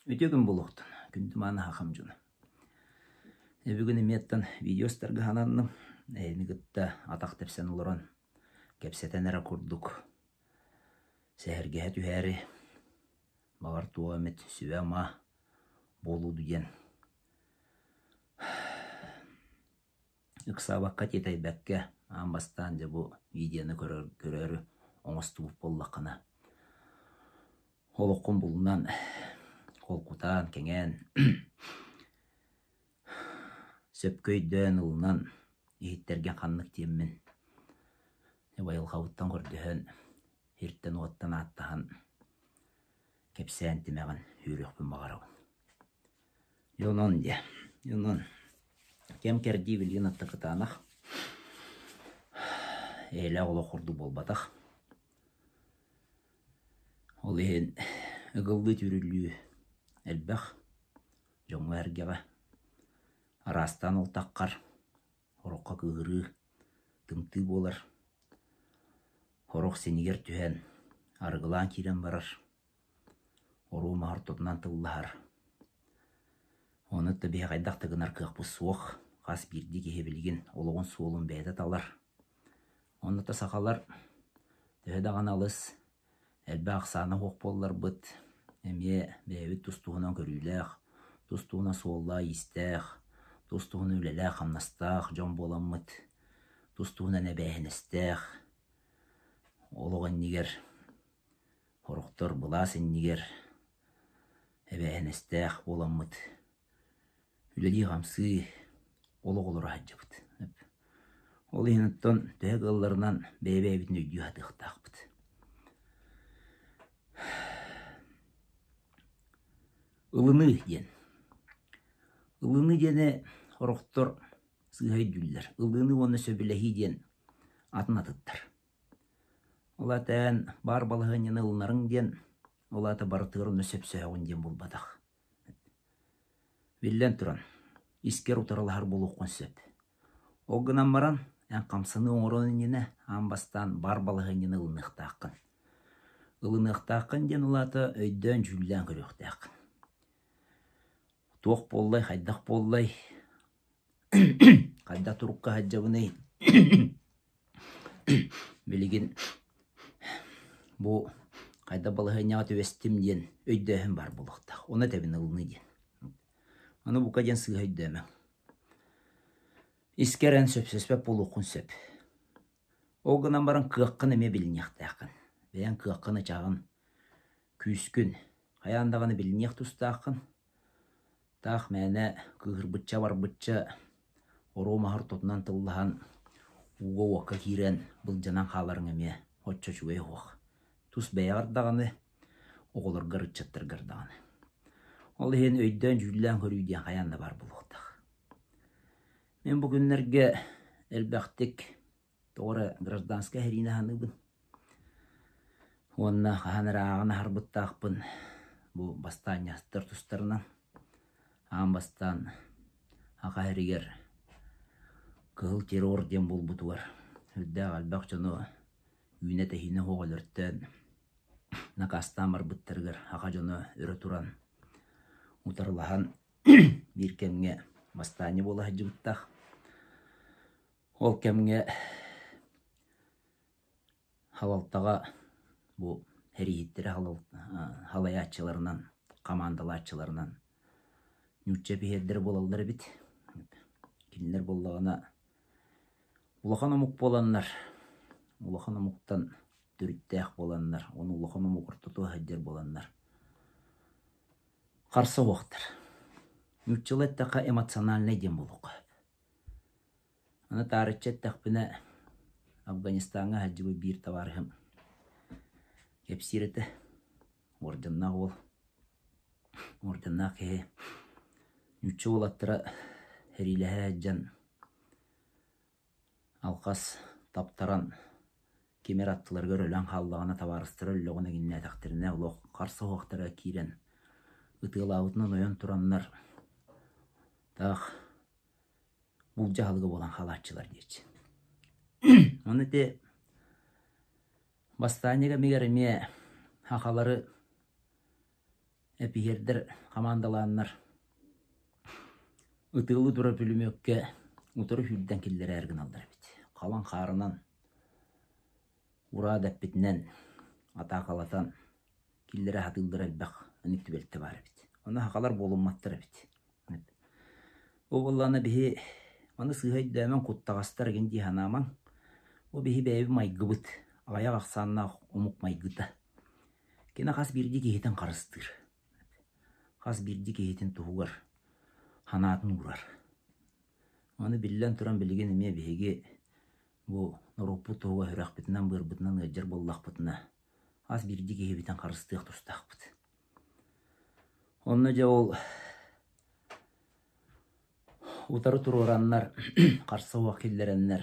Үтүө күн буолуохтун, күндү мааны хахам дьоно. Бүгүн эмиэттэн видео устарга сананным. Эһини кытта атах тэпсэн олорон кэпсэтэн эрэ курдук сэһэргэһэ түһээри, баҕар туох эмит сүбэ-ама буолуо диэн Ыксаабакка, тиэтэйбэккэ аан бастаан дьэ бу видеоны көрөөрү оҥостубут буоллаххына, олоххун булунан, холкутаан, кэҥээн, сөпкө өйдөөн, ылынан иһиттэргэ ханнык диэммин айылҕабыттан көрдөһөн, сиртэн-уоттан ааттаһан кэпсээн тимэҕин үүрүөхпүн баҕарабын. Дьэ онон диэ, онон кэм-кэрдии билигин атта кытаанах, эйэлээх олох курдук буолбатах. Ол иһин ыгыллыы-түүрүллүү элбэх, дьоҥҥо-сэргэҕэ араастаан ылтаххар сороххо кыыһырыы, тымтыы буолар, сорох синигэр түһэн арыгылаан киирэн барар. Уруу маһ ортотунан тыллаһар. Ону да биһи хайдах да гынар кыахпыт суох. Хас биирдии киһи билигин олоҕун суолун бэйэтэ талар. Онно да сахалар төһө даҕаны алыс элбэх ахсаана суох буолларбыт, эмиэ бэйэбит тус-туһунан көрүүлээх, тус-туһунан суоллаах-иистээх, тус-туһунан үлэлээх-хамнастаах дьон буоламмыт, тус-туһунан эбээһинэстээх, олох иннигэр Сорохтор былаас иннигэр эбээһинэстээх буоламмыт үлэлии-хамсыы олох олоро сылдьабыт. Ол иһин оттон төһө кыалларынан бэйэ-бэйэбитин өйдүү сатыахтаахпыт. Ылыныы диэн. Ылыныы диэни сорохтор сыыһа өйдүүллэр. Ылыныы уонна сөбүлэһии диэн атын атыттар. Ол аата эн баар балаһыанньаны ылынарыҥ диэн, ол аата барытыгар онно сөпсөһөҕүн диэн буолбатах. Биллэн туран, искэр утарылаһар буолуоххун сөп. Ол гынан баран, эн хамсаныы оҥоруон иннинэ аан бастаан баар балаһыанньаны ылыныахтааххын. Ылыныахтааххын диэн ол аата өйдөөн-дьүүллээн көрүөхтээххин. Туох буоллай, хайдах буоллай, хайдах турукка сылдьабыный Билигин бу хайдах балаһыанньаҕа түбэстим диэн өйдөөһүн баар буолуохтаах. Ону этэбин ылыныы диэн. Ону бука диэн сыыһа өйдөөмөҥ. Искэр эн сөпсөспөт буолуоххун сөп. Ол гынан баран кыаххын эмиэ билиниэхтээххин. Бэйэҥ кыаххын, ычаҕын, күүскүн хайаан даҕаны билиниэх тустааххын. Таах мээнэ кыыһырбычча-абарбычча оруо маһы ортотунан тыллаһан ууга-уокка киирэн былдьанан хааларыҥ эмиэ оччо үчүгэй суох. Тус бэйэҕэр даҕаны, оҕолоргор, ыччаттаргар даҕаны. Ол иһин өйдөөн-дьүүллээн көрүү диэн хайаан да баар буолуохтаах. Мин бу күннэргэ элбэхтик Тоҕо эрэ гражданскай сэриини аһаныыбын уонна хаһан эрэ ааҕан аһарбыттаахпын бу бастаанньаһыттар тустарынан. Аан бастаан Аха сиригэр кыһыл террор диэн буолбутугар сүрдээх элбэх дьону үүнэ-тэһиинэ суох өлөртөөн накаастаан барбыттарыгар аха дьоно өрө туран утарылаһан биир кэмҥэ бастаанньа буола сылдьыбыттаах. Ол кэмҥэ халалтаҕа бу сэрииһиттэри халайааччыларынан, хамаандалааччыларынан нуучча эпиһиэрдэрэ буолаллар эбит. Кинилэр буоллаҕына улахан омук буоланнар, улахан омуктан төрүттээх буоланнар, уонна улахан омук ортотугар сылдьар буоланнар харса суохтар. Нууччалыы эттэххэ эмоциональнай диэн буолуохха сөп. Аны таарыччы эттэхпинэ, Афганистаҥҥа сылдьыбыт биир табаарыһым кэпсиир этэ, уордьаннаах уол, уордьаннаах киһи нуучча уолаттара сэриилэһэ сылдьан алҕас таптаран ким эрэ аттыларыгар өлөн хааллаҕына табаарыстара өллөҕүнэ гиннээтэхтэринэ олох харса уһуохтара киирэн ытыалаабытынан ойон тураннар таах булдьаһалыга буолан хаалааччылар диэччи. Ону ити бастаанньа кэмигэр эмиэ сахалары Эпиһиэрдэр хамаандалааннар ытыалыы турар пулеметка утары сүүрдэн киллэрээри гыналлар эбит. Халыҥ хаарынан ураа дэппитинэн атаакалатан киллэрэ сатыыллара элбэх ынырык түбэлтэ баар эбит. Ону сахалар буолумматтар эбит. Ол буоллаҕына биһи маны сыыһа өйдөөмөҥ, куттаҕастар игин дии санаамаҥ. Бу биһи бэйэбит майгыбыт, аҕыйах ахсааннаах омук майгыта. Кини хас биирдии киһитин харыстыыр, хас биирдии киһитин туһугар санаатын уурар. Ону биллэн туран билигин эмиэ биһиги бу норуоппут туһугар сүрэхпитинэн-быарбытынан ыалдьар буоллахпытына, хас биирдии киһибитин харыстыах тустаахпыт. Онно дьэ ол утары туруораннар, харса уох киллэрэннэр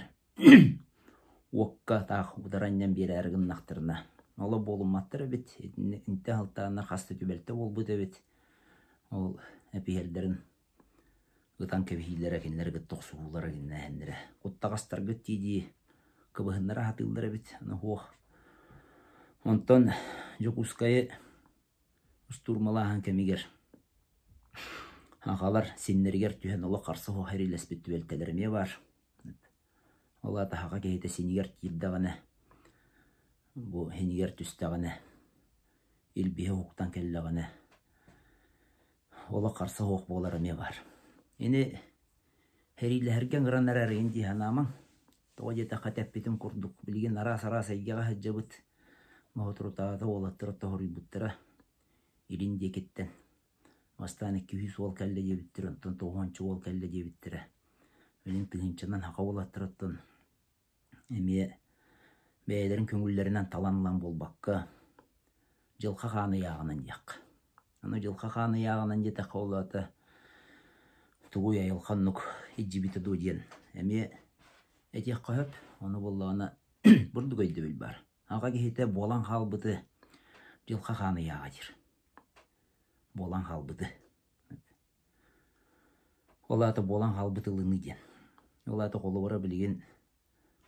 уокка таах утары анньан биэрээри гыннахтарына, оло буолумматтар эбит, итинтэн сылтааннар хас да түбэлтэ буолбут эбит. Ол эпиһэрдэрин ытан кэбиһиилэрэ, кинилэри кытта охсуһуулара гиннээһиннэрэ. Куттаҕастаргыт дии-дии кыбыһыннара сатыыллар эбит, аны суох. Онтон Дьокуускайы устуурмалааһын кэмигэр аҕалар синнэригэр түһэн олох харса суох сэриилэспит түбэлтэлэрэ эмиэ баар. Ол аата саха киһитэ синигэр киирдэҕинэ, бу синигэр түстэҕинэ, илбиһэ уһуктан кэллэҕинэ, олох харса суох буолара эмиэ баар. Ини сэриилэһэргэ ыҥыран эрэр игин дии санаамаҥ. Тоҕо диэтэххэ тэппитим курдук, билигин араас-араас эйгэҕэ сылдьабыт. Моһутурутааҕыта уолаттара тоһоруйбуттара илин диэкиттэн. Бастаан 200 уол кэллэ диэбиттэрэ, онтон тоҕуһунча уол кэллэ диэбиттэрэ. Билигин тыһыынчанан саха уолаттарыттан эмиэ бэйэлэрин көҥүллэринэн талан ылан буолбакка, дьылҕа хаан ыйааҕынан диэххэ. Аны дьылҕа хаан ыйааҕынан диэтэххэ ол аата тугуй айылҕа оннук илдьибитэ дуо диэн эмиэ этиэххэ сөп. Ону буоллаҕына бурдук өйдөбүл баар. Аҕа киһитэ буолан хаалбыты дьылҕа хаан ыйааҕа диир. Буолан хаалбыты. Ол аата буолан хаалбыт ылыныы диэн. Ол аата холобура билигин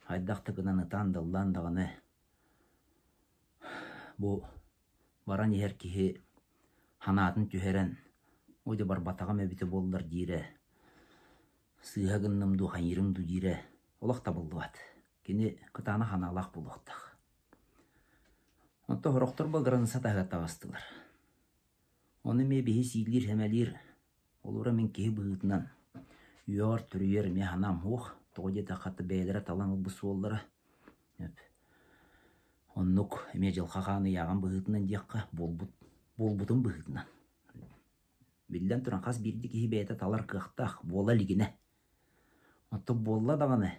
хайдах да гынан ытаан да ыллаан даҕаны бу баран иһэр киһи санаатын түһэрэн «Ой, дьэ барбатаҕым эбитэ буоллар» диирэ, «Сыыһа гынным дуу, хайыырым дуу» диирэ олох табыллыбат. Кини кытаанах санаалаах буолуохтаах. Онтон сорохтор кыраныысса таһыгар таҕыстылар. Ону эмиэ биһи сиилиир-сэмэлиир, олоро мин киһи быһыытынан үөҕэр-түрүйэр эмиэ санаам суох. Тоҕо диэтэххэ бэйэлэрэ талан ылбыт суоллара. Оннук эмиэ дьылҕа хаан ыйааҕын быһыытынан диэххэ, буолбут буолбутун быһыытынан. Биллэн туран, хас биирдии киһи бэйэтэ талар кыахтаах, буола илигинэ. Оттон буолла даҕаны,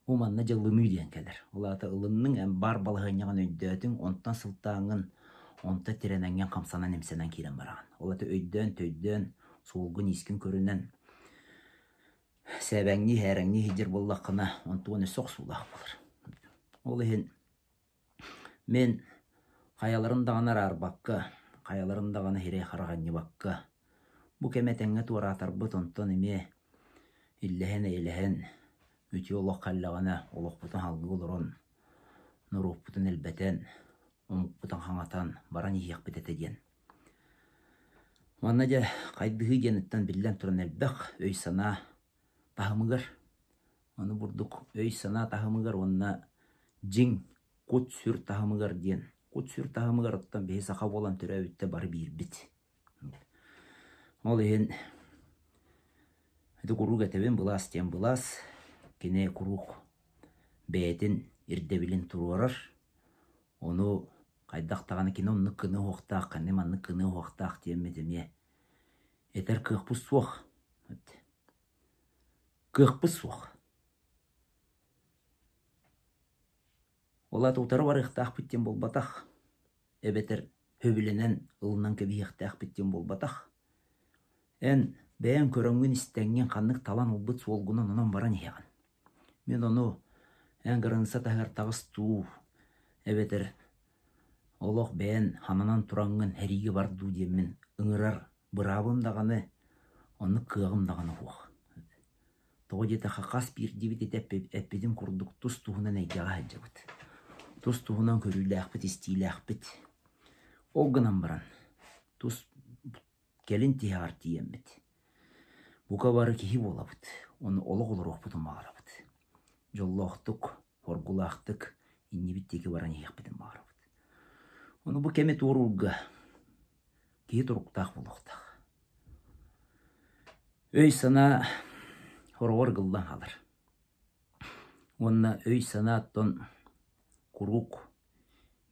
бу манна дьыллыныы диэн кэлэр. Ол аата ылынныҥ, эн баар балаһыанньаҕын өйдөөтүҥ, онтон сылтааҥҥын, онто тирэнэҥҥин хамсанан-имсэнэн киирэн бараҕын. Ол аата өйдөөн-төйдөөн, суолгун-иискин көрүнэн, сээбэҥнии, һээрэҥнии сылдьар буоллаххына, онтугун өссө охсуулаах буолар. Ол иһин мин хайаларын даҕаны араарбакка, хайаларын даҕаны сирэй-харах анньыбакка, бу кэм этэҥҥэ туораатарбыт, онтон эмиэ иллэһэн-эйэлэһэн, үтүө олох кэллэҕинэ олохпутун салгыы олорон, норуоппутун элбэтэн, омукпутун хаҥатан баран иһиэхпит этэ диэн. Манна дьэ хайдыһыы диэниттэн биллэн туран элбэх өй-санаа таһымыгар, ону бурдук өй-санаа таһымыгар уонна дьиҥ кут-сүр таһымыгар диэн кут-сүр таһымыгар оттон биһи саха буолан төрөөбүттэр бары биирбит. Ол иһин ити куруук этэбин былаас диэн былаас, кини куруук бэйэтин ирдэбилин туруорар, ону хайдах даҕаны кини оннук гыныа уһуохтаах, кини маннык гыныа уһуохтаах диэммит эмиэ этэр кыахпыт суох. Кыахпыт суох. Ол аата утары барыахтаахпыт диэн буолбатах, эбэтэр сөбүлэнэн ылынан кэбиһиэхтээхпит диэн буолбатах. Эн бэйэҥ көрөҥҥүн-истэҥҥин ханнык талан ылбыт суолгунан онон баран иһэҕин. Мин ону эн кыраныысса таһыгар таҕыс дуу, эбэтэр олох бэйэн хананан тураҥҥын сэриигэ бар дуу диэммин ыҥырар быраабым даҕаны, оннук кыаҕым даҕаны суох. Тоҕо диэтэххэ хас биирдиибит ити эппитим курдук тус-туһунан эйгэҕэ сылдьабыт. Тус-туһунан көрүүлээхпит, истиилээхпит. Ол гынан баран тус Кэлин тиһэҕэр тиийэммит. Бука бары киһи буолабыт, ону олох олоруохпутун баҕарабыт. Дьоллоохтук, хоргулаахтык иннибит диэки баран иһиэхпитин баҕарабыт. Ону бу кэми туоруурга киһи туруктаах буолуохтаах. Өй-санаа хороҕор ыгыллан хаалар. Уонна өй-санаа оттон куруук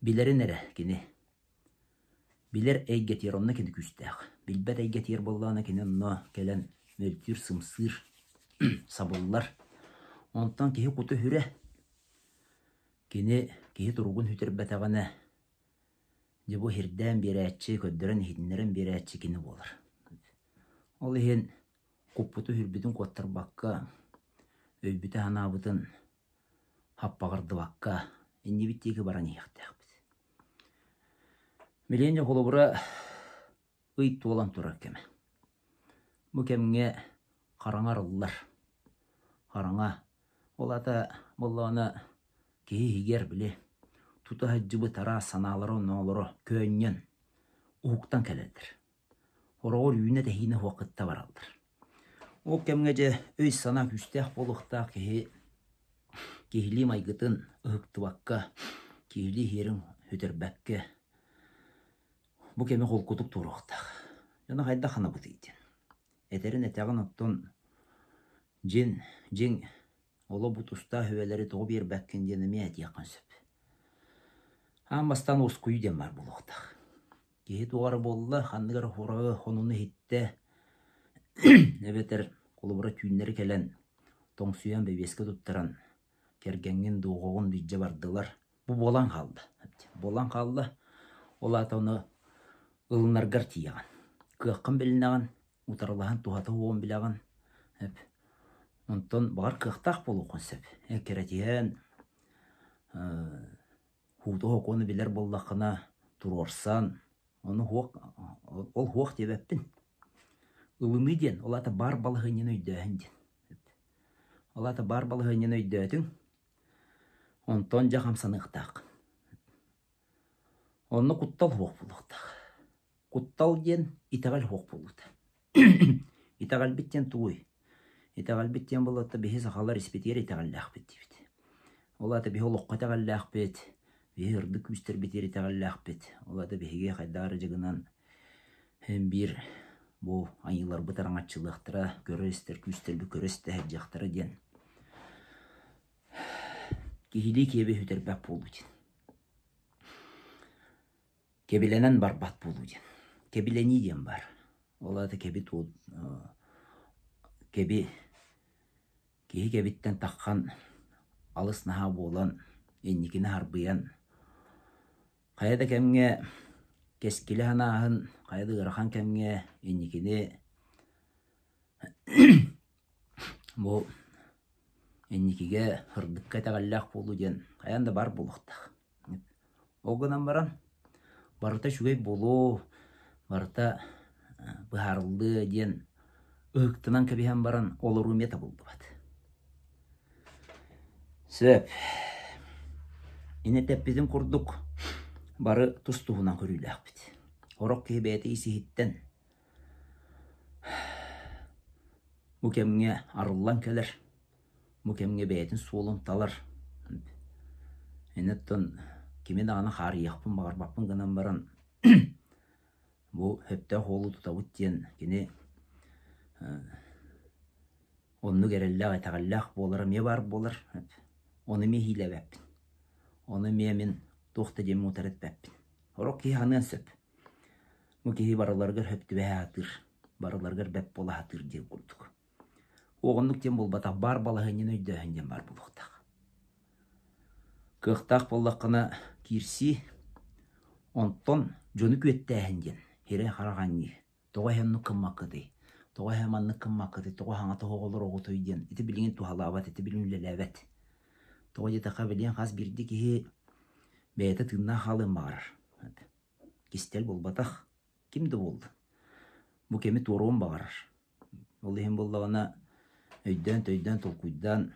билэрин эрэ кини Билэр эйгэтигэр онно кини күүстээх, билбэт эйгэтигэр буоллаҕына кини онно кэлэн мөлтүүр, сымсыыр, сабыллар. Онтон киһи кута-сүрэ кини киһи туругун сүтэрбэтэҕинэ дьэ бу иһирдээн биэрээччи, көрдөрөн иһитиннэрэн биэрээччи кини буолар. Ол иһин куппуту-сүрбүтүн куоттарбакка, өйбүтүн-санаабытын хаппаҕырдыбакка иннибит диэки баран иһиэхтээхпит. Билигин холобура ый туолан турар кэмэ. Бу кэмҥэ хараҥа арыллар. Хараҥа ол аата буоллаҕына киһи иһигэр били тута сылдьыбыт араас санаалара-оноолоро көөнньөн уһуктан кэлэллэр. Хороҕор үүнэ-тэһиинэ суох кытта бараллар. Ол кэмҥэ дьэ өй-санаа күүстээх буолуохтаах киһи киһилии майгытын ыһыктыбакка, киһилии иһиэрин сүтэрбэккэ бу кэми холкутук туруохтаах. Дьоно хайдах анабытый диэн. Этэрин этэҕин оттон дьин дьиҥ оло бу тустаах үбэлэри тоҕо биэрбэккин диэн эмиэ этиэххин сөп. Аан бастаан уоскуйуу диэн баар буолуохтаах. Киһи туох эрэ буолла, ханнык эрэ хураҕы, хонуну иһиттэ эбэтэр холобура түүннэри кэлэн тоҥсуйан бэбиэскэ туттаран кэргэҥҥин, дуоҕаҕын илдьэ бардылар. Бу буолан хаалла. Буолан хаалла, ол аата ону ылынаргар тиийэҕин. Кыаххын билинэҕин, утарылаһан туһата уоҕун билэҕин. Онтон баҕар кыахтаах буолуоххун сөп. Эккирэтиһэн Һууту сокуону билэр буоллаххына туруорсан, ону һуох ол һуох диэбэппин. Ылыныы диэн, ол аата баар балаһыанньаны өйдөөһүн диэн. Ол аата баар балаһыанньаны өйдөөтүҥ, онтон дьэ хамсаныахтааххын. Онно куттал суох буолуохтаах. Куттал диэн итэҕэл суох буолуута. Итэҕэлбит диэн тугуй? Итэҕэлбит диэн буоллата биһи сахалар испитигэр итэҕэллээхпит диибит. Ол аата биһи олоххо итэҕэллээхпит, биһи ырдык күүстэрбитигэр итэҕэллээхпит. Ол аата биһиги хайдах эрэ дьыгынан һин биир бу айыыларбыт араҥаччылыахтара, көрөр-истэр күүстэрбит көрө-истэ сылдьыахтара диэн киһилии киэби сүтэрбэт буолуу диэн. Кэбилэнэн барбат буолуу диэн. Кэбилэнии диэн баар. Ол аата кэби кэби киһи кэбиттэн таххан алыс наһаа буолан инникини харбыйан хайа да кэмҥэ кэскили санааһын, хайа да ыарахан кэмҥэ инникини бу инникигэ сырдыкка итэҕэллээх буолуу диэн хайаан да баар буолуохтаах. Ол гынан баран, барыта үчүгэй буолуо, барыта быһаарыллыа диэн ыһыктынан кэбиһэн баран олоруу эмиэ табыллыбат. Сөп. Ини тэппитин курдук бары тус-туһунан көрүүлээхпит. Сорох киһи бэйэтэ ис-иһиттэн бу кэмҥэ арыллан кэлэр. Бу кэмҥэ бэйэтин суолун талар. Ини оттон кими даҕаны хаарыйыахпын баҕарбаппын гынан баран бу сөптөөх уолу тутабыт диэн кини оннук эрэллээх, итэҕэллээх буолара эмиэ баар буолар. Ону эмиэ иһиилээбэппин. Ону эмиэ мин туох да диэммин утары эппэппин. Сорох киһи саныан сөп. Бу киһи барыларыгар сөп түбэһэ сатыыр, барыларыгар бэрт буола сатыыр диэн курдук. Уоҕуннук диэн буолбатах, баар балаһыанньаны өйдөөһүн диэн баар буолуохтаах. Кыахтаах буоллаххына киирсии, онтон дьону күөттээһин диэн сирэй-харах анньыы. Тоҕо эһэ оннук гыммаккытый? Тоҕо эһэ маннык гыммаккытый? Тоҕо хаҥата оҕолор оҕотуй диэн ити билигин туһалаабат, ити билигин үлэлээбэт. Тоҕо диэтэххэ билигин хас биирдии киһи бэйэтэ тыыннаах хаалыан баҕарар. Кистэл буолбатах, ким да буоллун. Бу кэми туоруон баҕарар. Ол иһин буоллаҕына өйдөөн-төйдөөн толкуйдаан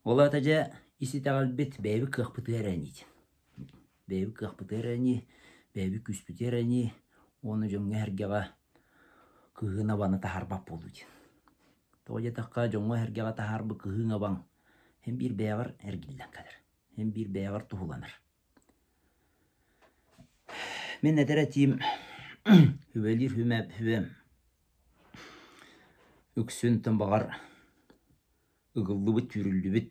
ол аата дьэ ис итэҕэлбит бэйэбит кыахпытыгар эрэ ини. Бэйэбит кыахпытыгар эрэ ини, бэйэбит күүспүтүгэр эрэ ини. Уонна дьоҥҥо-сэргэҕэ кыһыын-абаны таһаарбат буолуу диэн. Тоҕо диэтэххэ, дьоҥҥо-сэргэҕэ таһаарбыт кыһыыҥ-абаҥ син биир бэйэҕэр эргиллэн кэлэр, син биир бэйэҕэр туһуланар. Мин этэр этиим сүбэлиир сүбэм үксүн баҕар ыгыллыбыт, түүрүллүбүт,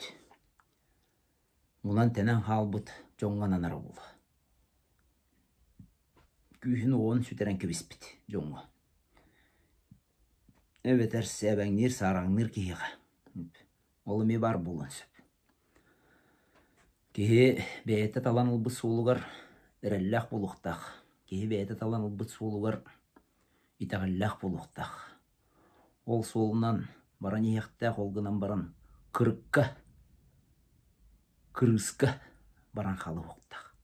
мунан-тэнэн хаалбыт дьоҥҥо ананара буолуо. Күүһүн-уоҕун сүтэрэн кэбиспит дьоҥҥо. Эбэтэр сээбэҥниир, саараҥныыр киһиэхэ. Ол эмиэ баар буолуон сөп. Киһи бэйэтэ талан ылбыт суолугар эрэллээх буолуохтаах. Киһи бэйэтэ талан ылбыт суолугар итэҕэллээх буолуохтаах. Ол суолунан баран иһиэхтээх, ол гынан баран кырыкка, кырыыска баран хаалыахтаах.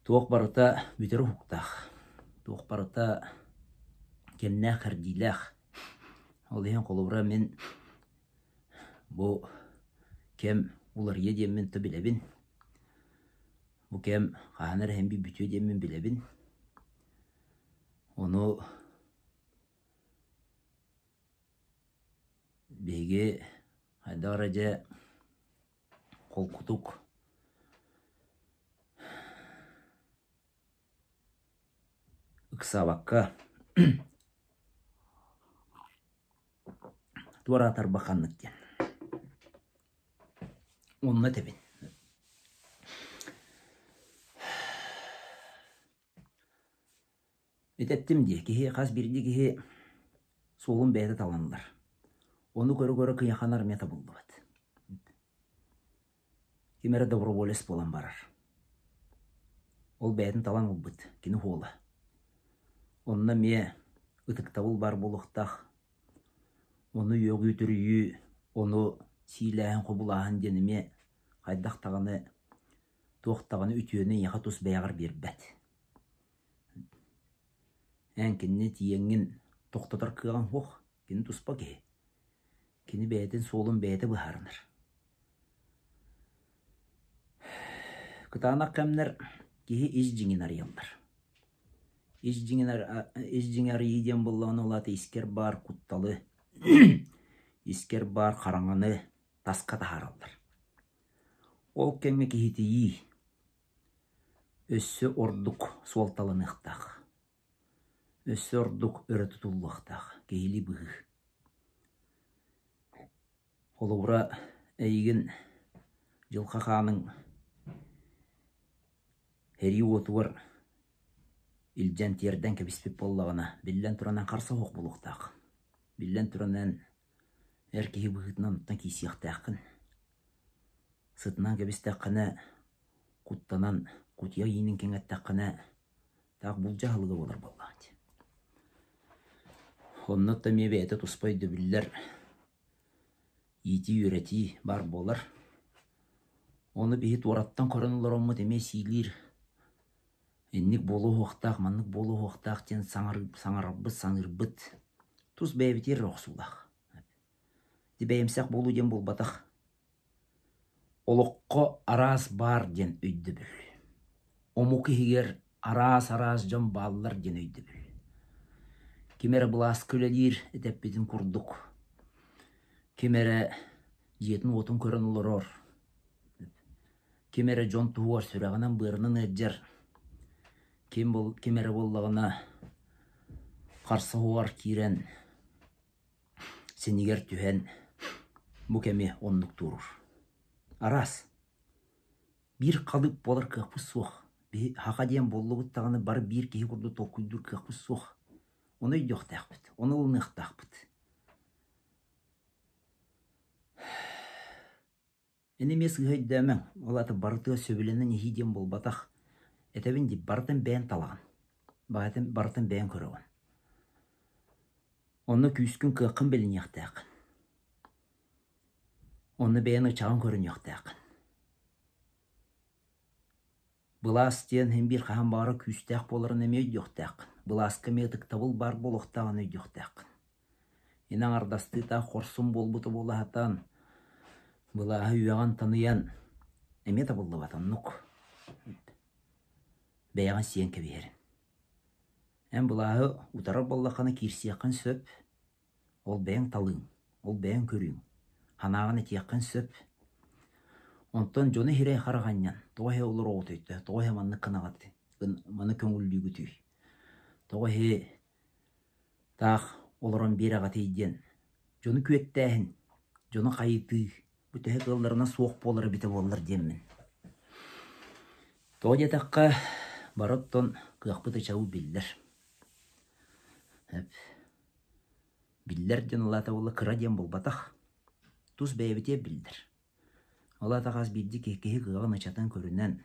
Туох барыта бүтэр уһуктаах, туох барыта кэмнээх-кэрдиилээх. Ол иһин холобура мин бу кэм уларыйа диэммин то билэбин. Бу кэм хаһан эрэ иһин бүтүө диэммин билэбин. Ону биһиги хайдах эрэ дьэ холкутук ыксаабакка туораатарба ханнык диэн онно этэбин. Этэттим дии, киһи хас биирдии киһи суолун бэйэтэ талан ылар. Ону көрө-көрө кыйаханар эмиэ табыллыбат. Ким эрэ доброволец буолан барар. Ол бэйэтин талан ылбыт, кини уола. Онно эмиэ ытыктабыл баар буолуохтаах. Ону үөҕүү-түрүйүү, ону сиилээһин-хобулааһын диэн эмиэ хайдах даҕаны, туох даҕаны үтүөнү эйиэхэ тус бэйэҕэр биэрбэт. Эн кинини тиийэҥҥин тохтотор кыаҕыҥ суох, кини туспа киһи. Кини бэйэтин суолун бэйэтэ быһаарынар. Кытаанах кэмнэр киһи ис дьиҥин арыйаллар. Ис дьиҥин ис дьиҥи арыйыы диэн буоллаҕына ол аата искэр баар кутталы, искэр баар хараҥаны таска таһаараллар. Ол кэмҥэ киһитийии Өссө ордук суолталаныахтаах, өссө ордук өрө тутуллуохтаах киһилии быһыы. Холобура, эйигин дьылҕа хааныҥ сэрии уотугар илдьэн тиэрдэн кэбиспит буоллаҕына, биллэн туран эн харса суох буолуохтаах. Биллэн туран эн эр киһи быһыытынан оттон киирсиэхтээххин. Сытынан кэбистэххинэ, куттанан кутуйах иинин кэҥэттэххинэ, таах булдьа аһылыга буолар буоллаҕа дии. Онно да эмиэ бэйэтэ туспа өйдөбүллэр, иитии-үөрэтии баар буолар. Ону биһи туораттан көрөн олороммут эмиэ сиилиир, инник буолуоһуохтаах, маннык буолуоһуохтаах диэн саҥарарбыт, саныырбыт тус бэйэбитигэр эрэ охсуулаах. Ити бэйэмсэх буолуу диэн буолбатах. Олоххо араас баар диэн өйдөбүл. Омук иһигэр араас-араас дьон бааллар диэн өйдөбүл. Ким эрэ былааска үлэлиир этэппитин курдук, ким эрэ дьиэтин-уотун көрөн олорор, ким эрэ дьон туһугар сүрэҕинэн-быарынан ыалдьар, ким, ким эрэ буоллаҕына харса уһугар киирэн синигэр түһэн бу кэми оннук туоруур. Араас. Биир халыып буолар кыахпыт суох. Биһи саха диэн буоллубут даҕаны бары биир киһи курдук толкуйдуур кыахпыт суох. Ону өйдүөхтээхпит, ону ылыныахтаахпыт. Эн эмиэ сыыһа өйдөөмөҥ, ол аата барытыгар сөбүлэнэн иһии диэн буолбатах. Этэбин дии, барытын бэйэҥ талаҕын, барытын, барытын бэйэҥ көрөҕүн. Онно күүскүн, кыаххын билиниэхтээххин. Онно бэйэҥ ычаҕын көрүнүөхтээххин. Былаас диэн син биир хаһан баҕарар күүстээх буоларын эмиэ өйдүөхтээххин. Былааска эмиэ ытыктабыл баар буолуохтааҕын өйдүөхтээххин. Ини аҥардастыытаах хорсун буолбута буола сатаан, былааһы үөҕэн-таныйан эмиэ табыллыбат оннук. Бэйэҕин сиэн кэбиһэрин. Эн былааһы утарар буоллаххына киирсиэххин сөп, ол бэйэҥ талыыҥ, ол бэйэҥ көрүүҥ, санааҕын этиэххин сөп. Онтон дьону иһирэй-харах анньан, тоҕо иһэ олороҕутуй, тоҕо иһэ маннык гынаҕыт, маны көҥүллүүгүтүй, тоҕо иһи таах олорон биэрэҕитий диэн дьону күөттээһин, дьону хайытыы бу төһө кыалларынан суох буолар эбитэ буоллар диэммин. Тоҕо диэтэххэ, бары оттон кыахпыт ычабыт биллэр. Биллэр диэн ол аата буолла кыра диэн буолбатах. Тус бэйэбитигэр биллэр. Ол аата хас биирдии киһи киһи кыаҕын ычатын көрүнэн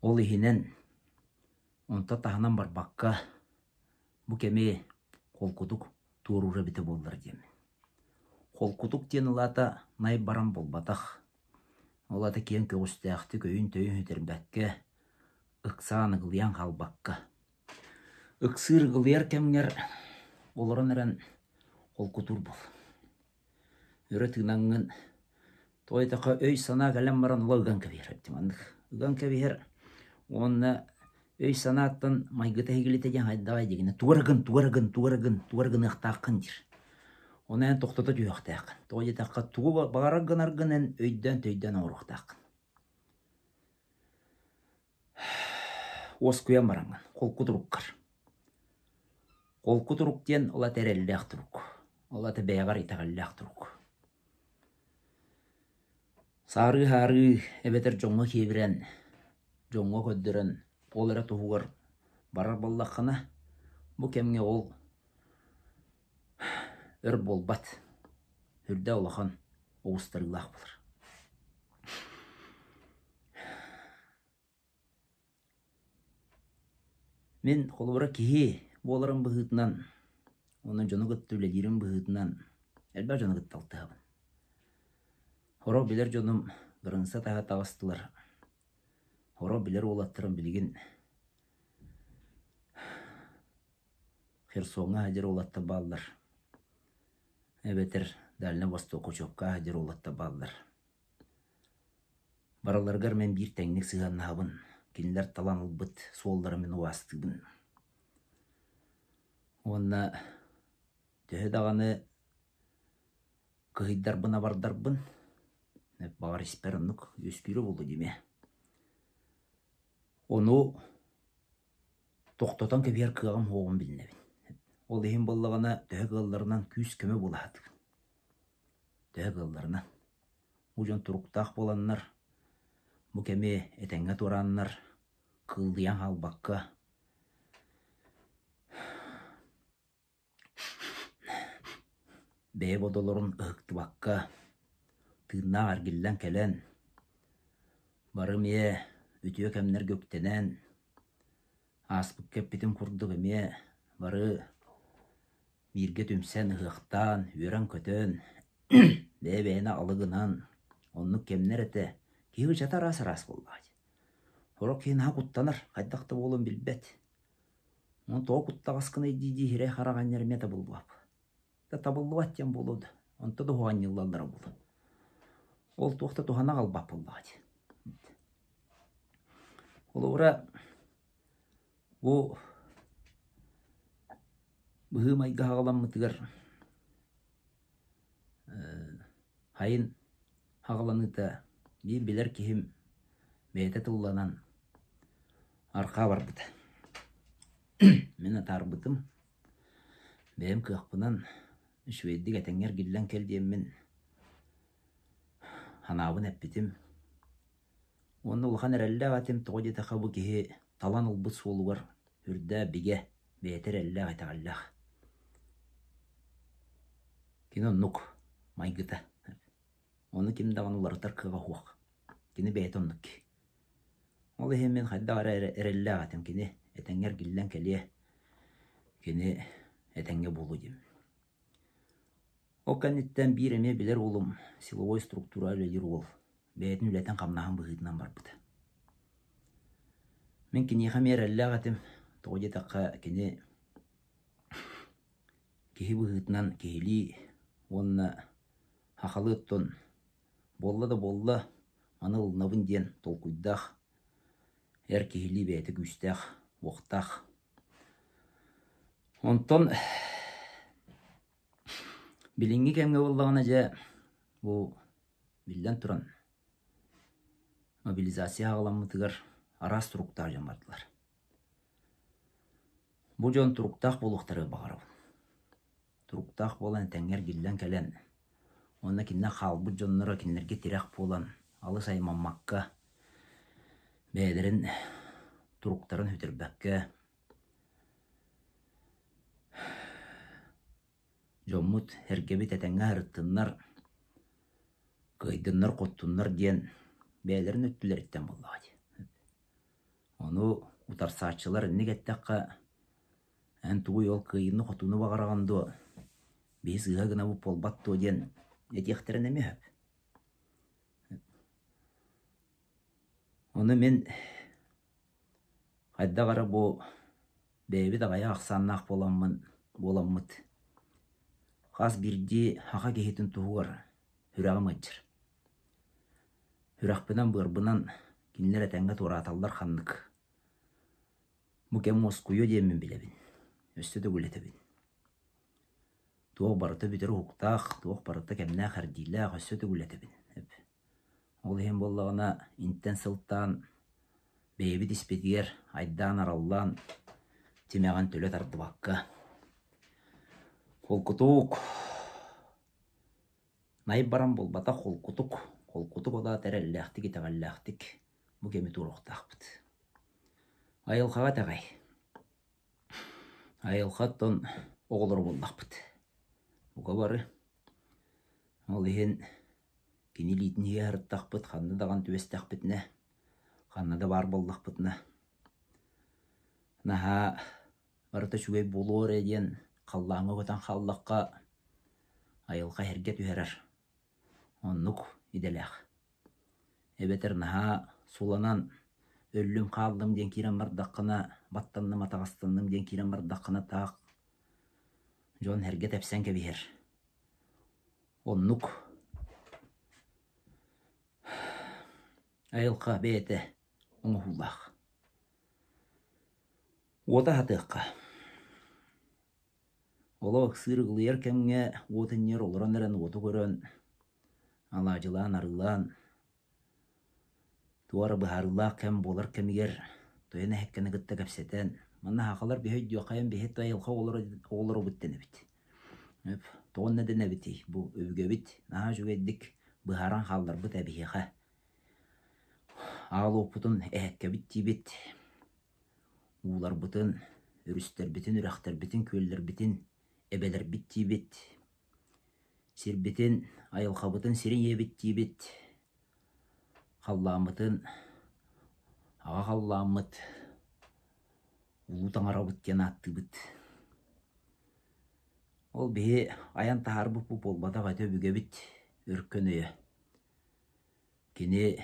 Ол иһинэн онто таһынан барбакка бу кэми холкутук туоруур эбитэ буоллар диэммин. Холкутук диэн ол аата най баран буолбатах. Ол аата киэҥ көҕүстээхтик өйүн-төйүн сүтэрбэккэ, ыксаан ыгылыйан хаалбакка. Ыксыыр ыгылыйар кэмҥэр олорон эрэн холкутуур буол. Өрө тыынаҥҥын, тоҕо диэтэххэ өй-санаа кэлэн баран ыла ыган кэбиһэр эбит маннык. Ыган кэбиһэр уонна өй-санааттан майгыта иһигилитэ диэн хайдаҕай диигинэ тугу эрэ гын, тугу эрэ гын, тугу эрэ гын, тугу эрэ гыныахтааххын диир. Ону эн тохтото түһүөхтээххин. Тоҕо диэтэххэ тугу баҕарар гынаргын эн өйдөөн-төйдөөн оҥоруохтааххын. Уоскуйан бараҥҥын, холку туруккар. Холку турук диэн ол ата эрэллээх турук, ол ата бэйэҕэр итэҕэллээх турук. Саарыы-саарыы эбэтэр дьоҥҥо киэбирэн, дьоҥҥо көрдөрөн ол эрэ туһугар барар буоллаххына, бу кэмҥэ ол өр буолбат, үрдэ улахан оҕустарыылаах буолар. Мин холобура киһи буоларым быһыытынан уонна дьону кытта үлэлиирим быһыытынан элбэх дьону кытта алтыһабын. Сорох билэр дьонум кырыҥса таһа таҕыстылар, сорох билэр уолаттарым билигин Херсоҥҥа сылдьар уолаттар бааллар, эбэтэр Дальнай Востокка учебка сылдьар уолаттар бааллар. Барыларыгар мин биир тэҥник сыһыаннаһабын, кинилэр талан ылбыт суолларын мин убаастыыбын. Уонна төһө даҕаны кыһыйдарбын-абардарбын, баҕар испэр оннук үөскүүрэ буолуо диэмэ. Ону тохтотон кэбиһэр кыаҕым суоҕун билинэбин. Ол иһин буоллаҕына төһө кыалларынан күүс-көмө буола сатыыбын. Төһө кыалларынан. Бу дьон туруктаах буоланнар, бу кэми этэҥҥэ туорааннар, кыыллыйан хаалбакка, бэйэ бодолорун ыһыктыбакка, тыыннаах эргиллэн кэлэн, бары эмиэ үтүө кэмнэргэ үктэнэн, ааспыкка эппитим курдук эмиэ бары бииргэ түмсэн ыһыахтаан, үөрэн-көтөн, бэйэ-бэйэни алы гынан, оннук кэмнэр этэ. Киһи ычата араас-араас буоллаҕа дии. Сорох киһи наһаа куттанар, хайдах да буолуон билбэт. Онон тоҕо куттаҕаскыный дии-дии сирэй-харах анньар эмиэ табыллыбат. Да табыллыбат диэн буолуо да, онто да уһаанньыллаллара буолуо. Ол туох да туһана аҕалбат буоллаҕа дии. Холобура, бу быһыы-майгы аҕаламмытыгар Хайын аҕаланыыта биир билэр киһим бэйэтэ тылланан арҕаа барбыта. Мин атаарбытым, бэйэм кыахпынан үчүгэйдик этэҥҥэ эргиллэн кэл диэммин санаабын эппитим. Уонна улахан эрэллээх этим, тоҕо диэтэххэ бу киһи талан ылбыт суолугар үрдээ бигэ, бэйэтэ эрэллээх, итэҕэллээх. Кини оннук майгыта. Ону ким даҕаны уларытар кыаҕа суох. Кини бэйэтэ оннук киһи. Ол иһин мин хайдах эрэ эрэллээх этим кини этэҥҥэ эргиллэн кэлиэ, кини этэҥҥэ буолуо диэммин. Ол кэнниттэн биир эмиэ билэр уолум силовой структура үлэлиир уол бэйэтин үлэтин-хамнаһын быһыытынан барбыта. Мин киниэхэ эмиэ эрэллээх этим, тоҕо диэтэххэ кини киһи быһыытынан киһилии уонна сахалыы оттон буолла да буолла, маны ылынабын диэн толкуйдаах. Эр киһилии бэйэтэ күүстээх, уохтаах. Онтон билиҥҥи кэмҥэ буоллаҕына дьэ бу биллэн туран мобилизация аҕаламмытыгар араас туруктаах дьон бардылар. Бу дьон туруктаах буолуохтарыгар баҕарабын. Туруктаах буолан этэҥҥэ эргиллэн кэлэн уонна кинилэр хаалбыт дьонноро кинилэргэ тирэх буолан алыс аймаммакка бэйэлэрин туруктарын сүтэрбэккэ дьоммут, эргэбит этэҥҥэ сырыттыннар, кыайдыннар-хоттуннар диэн бэйэлэрин өттүлэриттэн буоллаҕа дии. Ону утарсааччылар инник эттэххэ, эн тугуй ол кыайыыны-хотууну баҕараҕын дуо, биһи сыыһа гынабыт буолбат дуо диэн этиэхтэрин эмиэ сөп. Ону мин хайдах эрэ бу бэйэбит аҕыйах ахсааннаах буоламмын буоламмыт хас биирдии саха киһитин туһугар сүрэҕим ыалдьар. Сүрэхпинэн-быарбынан кинилэр этэҥҥэ туорааталлар ханнык. Бу кэм уоскуйуо диэммин билэбин, өссө төгүл этэбин. Туох барыта бүтэр уһуктаах, туох барыта кэмнээх-эрдиилээх, өссө төгүл этэбин. Ол иһин буоллаҕына интэн сылтаан бэйэбит испитигэр айдаан-араллаан тимэҕин төлө тардыбакка холкутук най баран буолбатах холкутук, холкутук ол аата эрэллээхтик, итэҕэллээхтик бу кэми туоруохтаахпыт. Айылҕаҕа итэҕэй. Айылҕа оттон оҕолоро буоллахпыт. Бука бары. Ол иһин кини илиитин иһэ сырыттахпыт, ханна даҕаны түбэстэхпитинэ, ханна да баар буоллахпытына, наһаа барыта үчүгэй буолуо эрэ диэн халлааҥҥа көтөн хааллахха, айылҕа эһэргэ түһэрэр. Оннук идэлээх. Эбэтэр наһаа суланан өллүм хааллым диэн киирэн бардаххына, баттанным, атаҕастанным диэн киирэн бардаххына таах дьон эргэ тэпсэн кэбиһэр. Оннук айылҕа бэйэтэ оҥоһуулаах. Уота аһатыахха. Олох ыксыыр ыгылыйар кэмҥэ уот иннигэр олорон эрэн уоту көрөн, алаадьылаан, арыылаан, туох эрэ быһаарыылаах кэм буолар кэмигэр тойон эһэккэни кытта кэпсэтэн, манна сахалар биһи өйдүөххэйэн биһи айылҕа оҕолоро оҕолоробут дэнэбит. Тоҕо онно дэнэбитий? Бу өбүгэбит наһаа үчүгэйдик быһааран хаалларбыт ээ биһиэхэ. Аал уоппутун эһэккэбит диибит. Ууларбытын, өрүстэрбитин, үрэхтэрбитин, күөллэрбитин эбэлэрбит диибит, сирбитин, айылҕабытын сирин ийэбит диибит, халлааммытын аҕа халлааммыт, улуу таҥарабыт диэн ааттыыбыт. Ол биһи айан таһаарбыппыт буолбатах этэ өбүгэбит өркөн өйө. Кини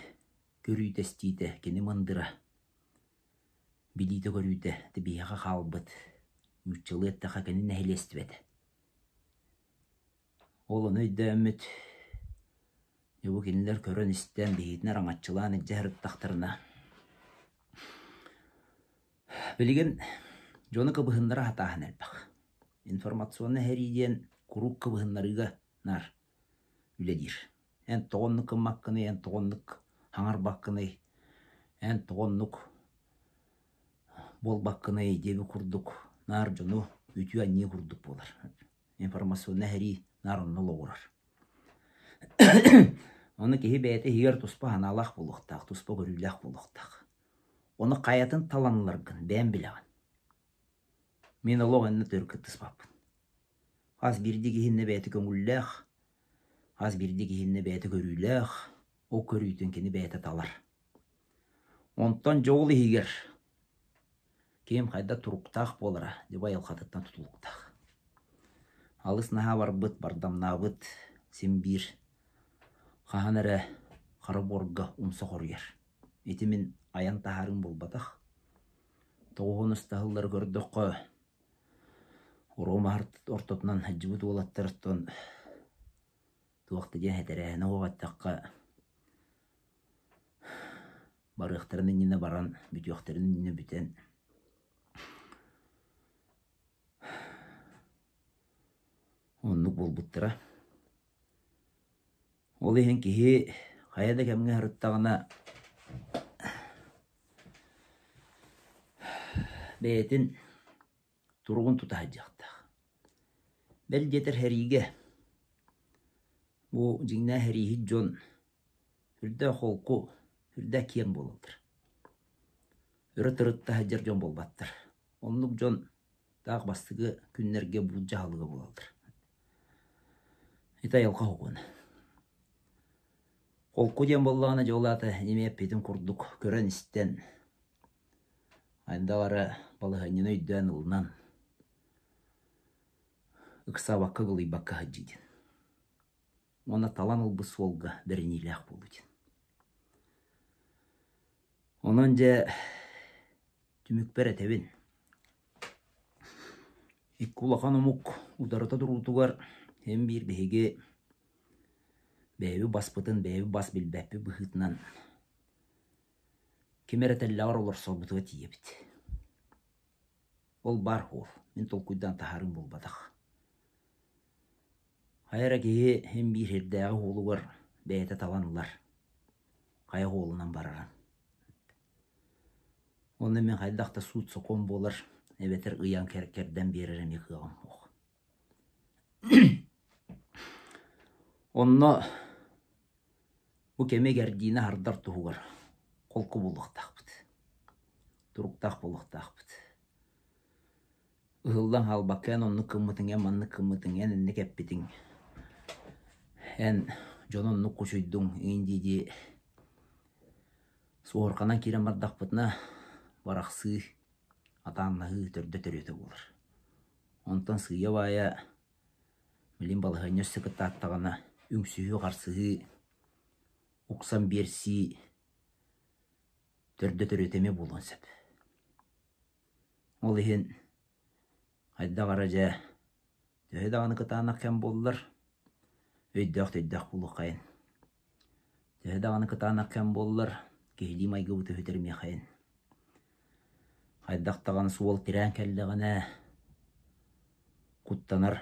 көрүүтэ-истиитэ, кини мындыра. Билиитэ-көрүүтэ ити биһиэхэ хаалбыт, нууччалыы эттэххэ кини нэһилиэстибэтэ. Ол ону өйдөөммүт, дьэ бу кинилэр көрөн-истэн, биһигитин араҥаччылаан илдьэ сырыттахтарына, билигин дьону кыбыһыннара сатааһын элбэх. Информационнай сэрии диэн куруук кыбыһыннарыыга наар үлэлиир. Эн тоҕо оннук гыммаккыный, эн тоҕо оннук хаҥарбаккыный, эн тоҕо оннук буолбаккыный диэбит курдук наар дьону үтүө-анньыы курдук буолар. Информационнай сэрии наар онно олоҕурар. Ону киһи бэйэтэ иһигэр туспа санаалаах буолуохтаах, туспа көрүүлээх буолуохтаах. Ону хайатын талан ыларгын бэйэҥ билэҕин. Мин олох иннэ төрүт кыттыспаппын. Хас биирдии киһиннэ бэйэтэ көҥүллээх, хас биирдии киһиннэ бэйэтэ көрүүлээх, ол көрүүтүн кини бэйэтэ талар. Онтон дьэ ол иһигэр ким хайдах туруктаах буолара дьэ бу айылҕатыттан тутулуктаах. Алыс наһаа барбыт, бардамнаабыт син биир хаһан эрэ хара буорга умса хоруйар. Ити мин айан таһаарыым буолбатах. Тоҕуһун ыстаһыллары көрдөххө, Рома ортотунан сылдьыбыт уолаттартан туох да диэн этэрээһинэ суох эттэххэ. Барыахтарын иннинэ баран, бүтүөхтэрин иннинэ бүтэн оннук буолбуттара. Ол иһин киһи хайа да кэмҥэ сырыттаҕына бэйэтин туругун тута сылдьыахтаах. Бэл диэтэр сэриигэ бу дьиҥнээх сэрииһит дьон сүрдээх холку, сүрдээх киэҥ буолаллар. Өрө тырытта сылдьар дьон буолбаттар. Оннук дьон таах бастакы күннэргэ буулдьа аһылыга буолаллар. Ити айылҕа оһугун. Холку диэн буоллаҕына дьэ ол аата эмиэ эппитим курдук көрөн-истэн хайдах эрэ балаһыанньаны өйдөөн ылынан ыксаабакка ыгылыйбакка сылдьыы диэн. Уонна талан ылбыт суолга бэриниилээх буолуу диэн. Онон дьэ түмүкпэр этэбин. Икки улахан омук утарыта туруутугар эн биир биһиги бэйэбит баспытын бэйэбит бас билбэппит быһыытынан ким эрэ тэллэҕэр олорсорбутугар тиийэбит. Ол баар суол, мин толкуйдаан таһаарыым буолбатах. Хайа эрэ киһи эн биир сирдээҕи уолугар бэйэтэ талан ылар, хайа уолунан барарын. Онно мин хайдах да суут-сокуон буолар эбэтэр ыйан кэрдэн биэрэр эмиэ кыаҕым суох. Онно бу кэми кэрдиини аһардар туһугар холку буолуохтаахпыт, туруктаах буолуохтаахпыт. Ыһыллан хаалбакка эн оннук гыммытыҥ, эн маннык гыммытыҥ, эн инник эппитиҥ, эн дьону оннук кучуйдуҥ иҥин дии-дии суоһурҕанан киирэн бардахпытына барахсыы, атааннаһыы төрдө төрүөтэ буолар. Онтон сыыйа-баайа билин балаһыанньа өссө кытааттаҕына үҥсүһүү-харсыһыы, уксан биэрсии төрдө төрүөтэ эмиэ буолуон сөп. Ол иһин хайдах эрэ дьэ төһө даҕаны кытаанах кэм буоллар, өйдөөх-төйдөөх буолуоххайын. Төһө даҕаны кытаанах кэм буоллар, киһилии майгыбыт үһүтэримиэхэйин. Хайдах даҕаны суол тирээн кэллэҕинэ, куттанар,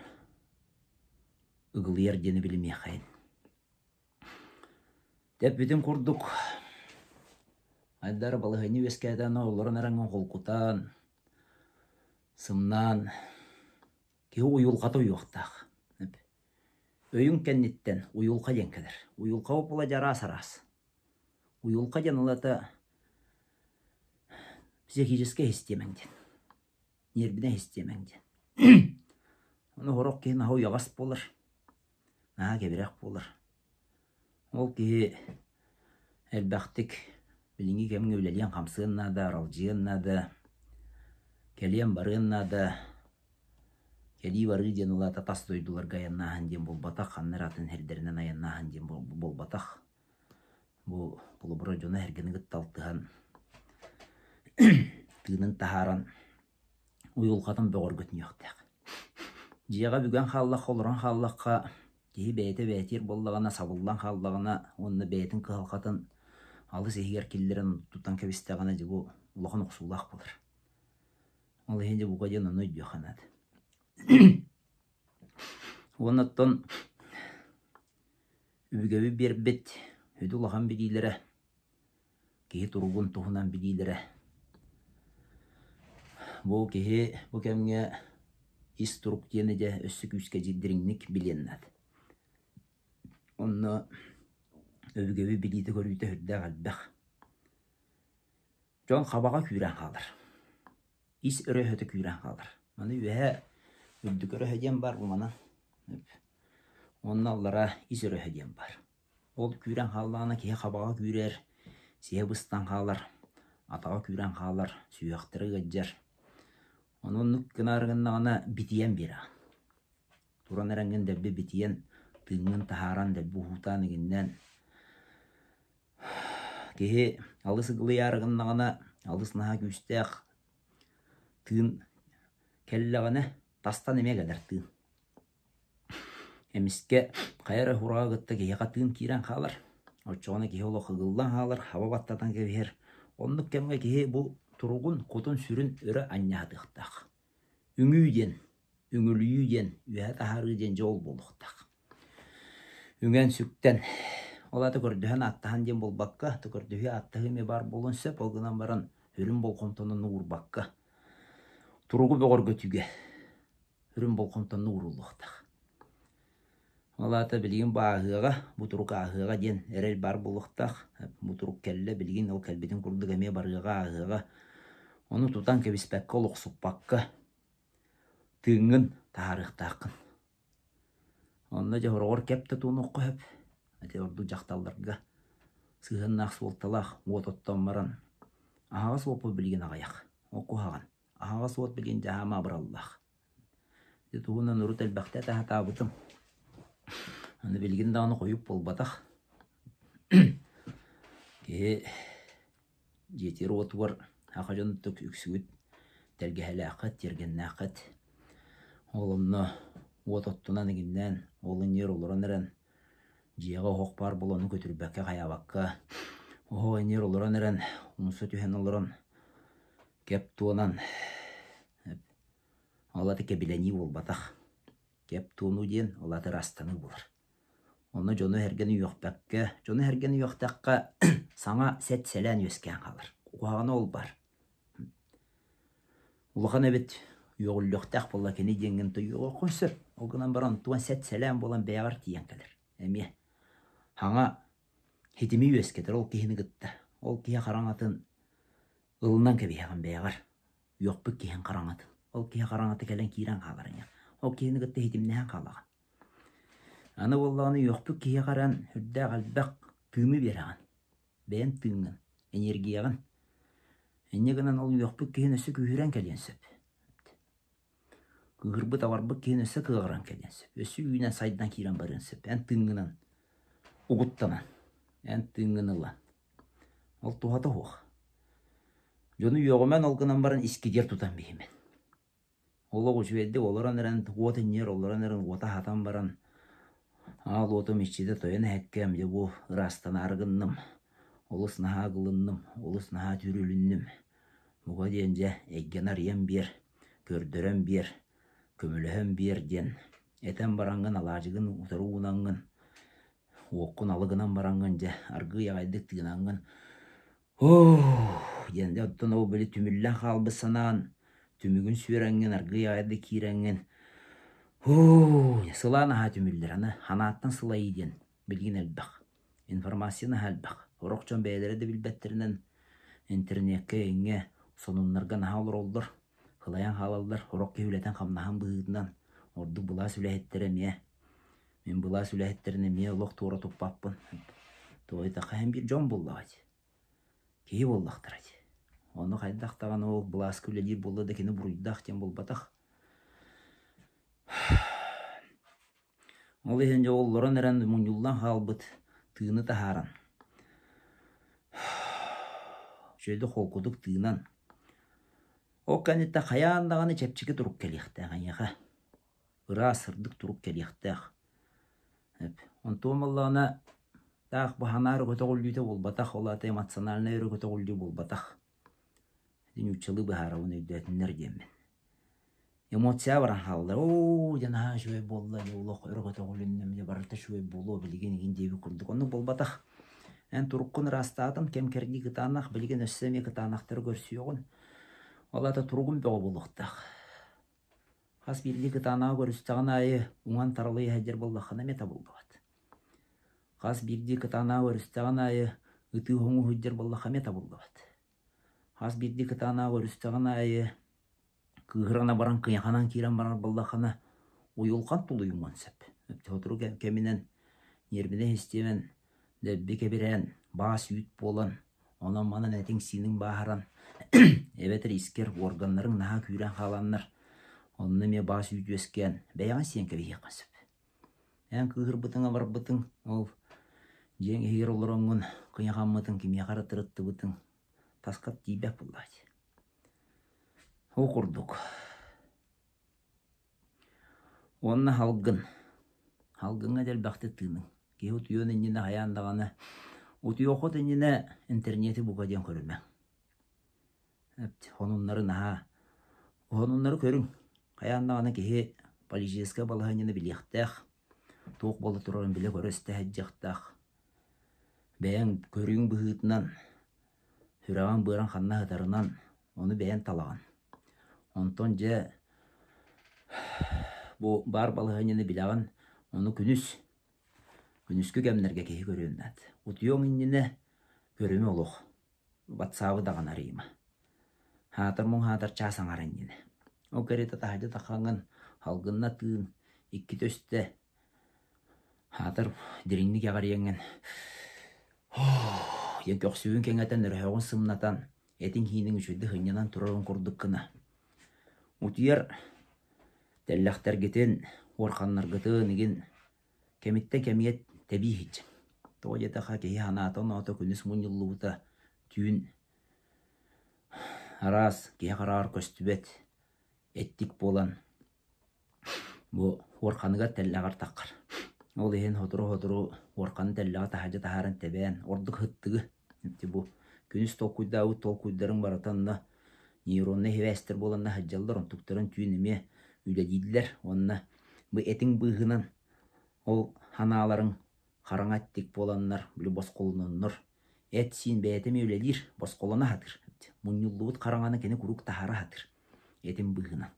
ыгылыйар диэни билимиэхэйин. Тэппитин курдук Айдара балаһыанньа үөскээтэҕинэ олорон эрэҥҥин холкутаан, сымнаан киһи уйулҕата уйуохтаах. Өйүҥ кэнниттэн уйулҕа диэн кэлэр. Уйулҕа буола дьэ араас-араас. Уйулҕа диэн ол аата психическэй систиэмэҥ диэн, ньиэрбинэй систиэмэҥ диэн. Ону сорох киһи наһаа уйаҕас буолар, наһаа кэбирэх буолар. Ол киһи элбэхтик билиҥҥи кэмҥэ үлэлиэн-хамсыан наада, аралдьыйыан наада, кэлиэн-барыан наада. Кэлии-барыы диэн ол аата тас дойдуларга айаннааһын диэн буолбатах, ханна эрэ атын сирдэринэн айаннааһын диэн буолбатах. Бу холобура дьоно эргэни кытта алтыһан, тыынын таһааран уйулҕатын бөҕөргөтүнүөхтээх. Дьиэҕэ бүгэн хааллахха, олорон хааллахха, киһи бэйэтэ бэйэтиир буоллаҕына, сабыллан хааллаҕына уонна бэйэтин кыһалҕатын алыс иһигэр киллэрэн тутан кэбистэҕинэ, дьэ бу улахан охсуулаах буолар. Ол иһин дьэ бука диэн ону өйдүөххэ наада. Уонна оттон өбүгэбит биэрбит сүдү улахан билиилэрэ киһи туругун туһунан билиилэрэ. Бу киһи бу кэмҥэ ис турук диэни дьэ өссө күүскэ дириҥник билиэн наада. Онно өбүгэбит билиитэ-көрүүтэ сүрдээх элбэх. Дьон хабаҕа күүрэн хаалар. Ис өрөһөтө күүрэн хаалар. Маны үөһэ үрдүк өрөһө диэн баар бу манан. Уонна аллара ис өрөһө диэн баар. Ол күүрэн хааллаҕына киһи хабаҕа күүрэр, сиһэ быстан хаалар, атаҕа күүрэн хаалар, сүһүөхтэрэ ыалдьар. Ону оннук гынаары гыннаҕына битийэн биэрэҕин. Туран эрэҥҥин дэлби битийэн, тыыҥҥын таһааран, дэлби уһуутаан игиннээн киһи алыс ыгылыйаары гыннаҕына, алыс наһаа күүстээх тыын кэллэҕинэ, тастан эмиэ кэлэр тыын. Эмискэ хайа эрэ ураҕа кытта киһиэхэ тыын киирэн хаалар. Оччоҕуна киһи олох ыгыллан хаалар, хаба баттатан кэбиһэр. Оннук кэмҥэ киһи бу туругун, кутун-сүрүн өрө анньаатыахтаах. Үҥүү диэн, үҥүлүйүү диэн, үөһэ таһаарыы диэн дьэ ол буолуохтаах. Үҥэн-сүктэн, ол аата көрдөһөн-ааттаһан диэн буолбакка, көрдөһүү ааттаһыы эмиэ баар буолуон сөп, ол гынан баран сүрүн болҕомтону уурбакка, туругу бөҕөргөтүүгэ сүрүн болҕомтону ууруллуохтаах. Ол аата билигин бу ааһыаҕа, бу турук ааһыаҕа диэн эрэл баар буолуохтаах. Бу турук кэллэ, билигин ол кэлбитин курдук эмиэ барыаҕа, ааһыаҕа. Ону тутан кэбиспэккэ, олохсуппакка тыыҥҥын таһаарыахтааххын. Онно дьэ хороҕор кэп да туонуохха сөп. Ити ордук дьахталларга сыһыаннаах суолталаах уот оттон баран аһаҕас уоппут билигин аҕыйах. Ол куһаҕан. Аһаҕас уот билигин дьаһаама абыраллаах. Ити туһунан урут элбэхтэ этэ сатаабытым. Аны билигин даҕаны хойут буолбатах. Киһи дьиэтигэр уотугар саха дьонуттан үксүгүт тэлгэһэлээххит, тиэргэннээххит. Ол онно уот оттунан игиннээн, ол иннигэр олорон эрэн дьиэҕэ оһох баар буолан ону көтүрбэккэ хайаабакка оһох иннигэр олорон эрэн умса түһэн олорон кэп туонан Ол аты кэбилэнии буолбатах. Кэп туонуу диэн ол аты ырастаныы буолар. Онно дьону-сэргэни үөхпэккэ, дьону-сэргэни үөхтэххэ саҥа сэт-сэлээн үөскээн хаалар. Куһаҕана ол баар. Улахан эбит үөҕүллүөхтээх буолла кини диэҥҥин тойуоҕуоххун сөп. Ол гынан баран туон сэт-сэлээн буолан бэйэҕэр тиийэн кэлэр. Эмиэ хаҥа хитими үөскэтэр ол киһини кытта. Ол киһи хараҥатын ылынан кэбиһэҕин бэйэҕэр. Үөхпүт киһиҥ хараҥатын. Ол киһи хараҥата кэлэн киирэн хаалар ини. Ол киһини кытта ситимнэһэн хаалаҕын. Аны буоллаҕына үөхпүт киһиэхэ эрэн сүрдээх элбэх тыыны биэрэҕин. Бэйэҥ тыыҥҥын, энергияҕын. Инньэ гынан ол үөхпүт киһин өссө күүһүрэн кэлиэн сөп. Кыыһырбыт-абарбыт киһин өссө кыаҕыран кэлиэн сөп. Өссө үүнэн сайдан киирэн барыан сөп. Эн тыыҥҥынан угуттанан, эн тыыҥҥын ылан. Ол туһата суох. Дьону үөҕүмэн ол гынан баран искидиэр тутан биһимэн. Олох үчүгэйдик олорон эрэн уот иннигэр олорон эрэн уота аһатан баран аал уотум иччитэ тойон эһэккэм дьэ бу ыраастанаары гынным, олус наһаа ыгылынным, олус наһаа түүрүлүннүм. Бука диэн дьэ эйгэни арыйан биэр, көрдөрөн биэр, көмөлөһөн биэр диэн этэн бараҥҥын алаадьыгын утары уунаҥҥын Уоккун алы гынан бараҥҥын дьэ аргыый аҕайдык тыынаҥҥын «Һуу» диэн дьэ оттон ол били түмүллэн хаалбыт санаан түмүгүн сүөрэҥҥин аргыый аҕайдык киирэҥҥин «Һуу» сылаан аһаа түмүллэр аны ханааттан сылайыы диэн билигин элбэх. Информация наһаа элбэх. Сорох дьон бэйэлэрэ да билбэттэринэн интернеккэ эҥҥэ сонуннарга наһаа олороллор, сылайан хаалаллар. Сорох киһи үлэтин-хамнаһын быһыытынан ордук былаас үлэһиттэрэ эмиэ Мин былаас үлэһиттэрин эмиэ олох туора туппаппын. Тоҕо диэтэххэ һин биир дьон буоллаҕа дии. Киһи буоллахтара дии. Ону хайдах даҕаны ол былааска үлэлиир буолла да кини буруйдаах диэн буолбатах. Ол иһин дьэ олорон эрэн мунньуллан хаалбыт тыыны таһааран үчүгэйдик холкутук тыынан ол кэнниттэн хайаан даҕаны чэпчэки турук кэлиэхтээх эйиэхэ. Ыраас, сырдык турук кэлиэхтээх. Онтуон буоллаҕына таах баһанаар көтөҕүллүүтэ буолбатах, ол аата эмоциональнай өрө көтөҕүллүү буолбатах. Ити нууччалыы быһаарабын өйдөөтүннэр диэммин. Эмоция баран хаалла. Оо, дьэ наһаа үчүгэй буолла, дьэ олох өрө көтөҕүлүннүм, дьэ барыта үчүгэй буолуо билигин игин диэбит курдук. Оннук буолбатах. Эн туруккун ыраастаатым, кэм-кэрдии кытаанах, билигин өссө эмиэ кытаанахтары көрсүөҕүн. Ол аата туругум бөҕө буолуохтаах. Хас биирдии кытаанаҕы көрүстэҕин аайы уҥан таралыйа сылдьар буоллаххына эмиэ табыллыбат. Хас биирдии кытаанаҕы көрүстэҕин аайы ытыы-хоҥуу сылдьар буоллахха эмиэ табыллыбат. Хас биирдии кытаанаҕы көрүстэҕин аайы кыыһыран баран кыйаханан киирэн барар буоллаххына уйулҕан тулуйумуон сөп. Сотору кэминэн ньиэрбинэй систиэмэн дэлби кэбирээн, баас-үүт буолан, онон-манан этиҥ-сииниҥ бааһыран, эбэтэр искэр уорганнарыҥ наһаа күүрэн хааланнар, онно эмиэ баас-үүт үөскээн, бэйэҕин сиэн кэбиһиэххин сөп. Эн кыыһырбытыҥ-абарбытыҥ, ол дьиэҥ иһигэр олороҥҥун кыйахаммытыҥ, кимиэхэ эрэ тырыттыбытыҥ таска тиийбэт буоллаҕа дии. Ол курдук. Уонна салгын. Салгыҥҥа да элбэхтик тыыныҥ. Киһи утуйуон иннинэ хайаан даҕаны утуйуоххут иннинэ интернети бука диэн көрүмэҥ. Сонуннары наһаа сонуннары көрүҥ. Хайаан даҕаны киһи политическай балаһыанньаны билиэхтээх, туох буола турарын билэ-көрө истэ сылдьыахтаах. Бэйэҥ көрүүҥ быһыытынан, сүрэҕиҥ-быарыҥ ханна сытарынан ону бэйэҥ талаҕын. Онтон дьэ бу баар балаһыанньаны билэҕин, ону күнүс, күнүскү кэмнэргэ киһи көрүөн наада. Утуйуоҥ иннинэ көрүмэ олох. Ватсабы даҕаны арыйыма. Хаатар муҥ хаатар чаас аҥара иннинэ. Ол кэриэтэ таһырдьа таххаҥҥын салгынна тыын, иккитэ үстэ хаатар дириҥник эҕэрийэҥҥин диэн көхсүгүн кэҥэтэн, өрөһөҕүн сымнатан, этиҥ-сииниҥ үчүгэйдик сынньанан турарын курдук гына. Утуйар тэллэхтэргитин, уорханнаргытын игин Кэмиттэн кэмигэр тэбии иһиччи. Тоҕо диэтэххэ киһи санаата-оноото күнүс мунньуллубута түүн араас киһи хараҕар көстүбэт эттик буолан бу уорханыгар тэллэҕэр таххар. Ол иһин сотору-сотору уорханы тэллэҕэ таһырдьа таһааран тэбээн ордук сыттыгы ити бу күнүс толкуйдаабыт толкуйдарыҥ барыта онно нейроннай сибээстэр буоланна сылдьаллар, онтуктарын түүн эмиэ үлэлииллэр уонна бу этиҥ быыһынан ол санааларыҥ хараҥа эттик буоланнар, били босхолононнор эт-сиин бэйэтэ эмиэ үлэлиир, босхолоно сатыыр. Мунньуллубут хараҥаны кини куруук таһаара сатыыр этин быыһынан.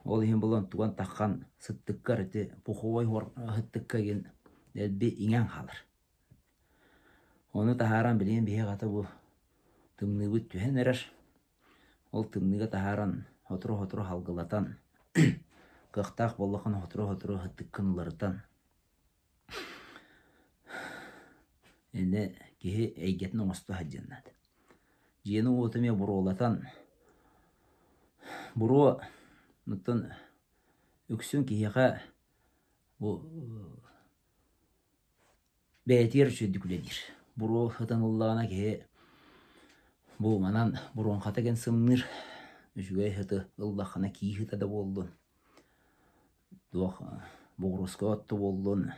Ол иһин булан туган таххан сыттыккар ити пуховой сыттыкка игин дэлби иҥэн хаалар. Ону таһааран билигин биһиэхэ хата бу тымныыбыт түһэн эрэр. Ол тымныыга таһааран сотору-сотору салгылатан, кыахтаах буоллаххына сотору-сотору сыттыккын уларытан иннэ киһи эйгэтин оҥосто сылдьыан наада. Дьиэни-уоту эмиэ буруолатан, буруо оттон үксүн киһиэхэ бу Бэйэтигэр үчүгэйдик үлэлиир. Буруо сытан ыллаҕына киһи бу манан буруоҥхата гэн сымныыр, үчүгэй сыты ыллаххына кии сыта да буоллун, туох боҕуруоска от да буоллун,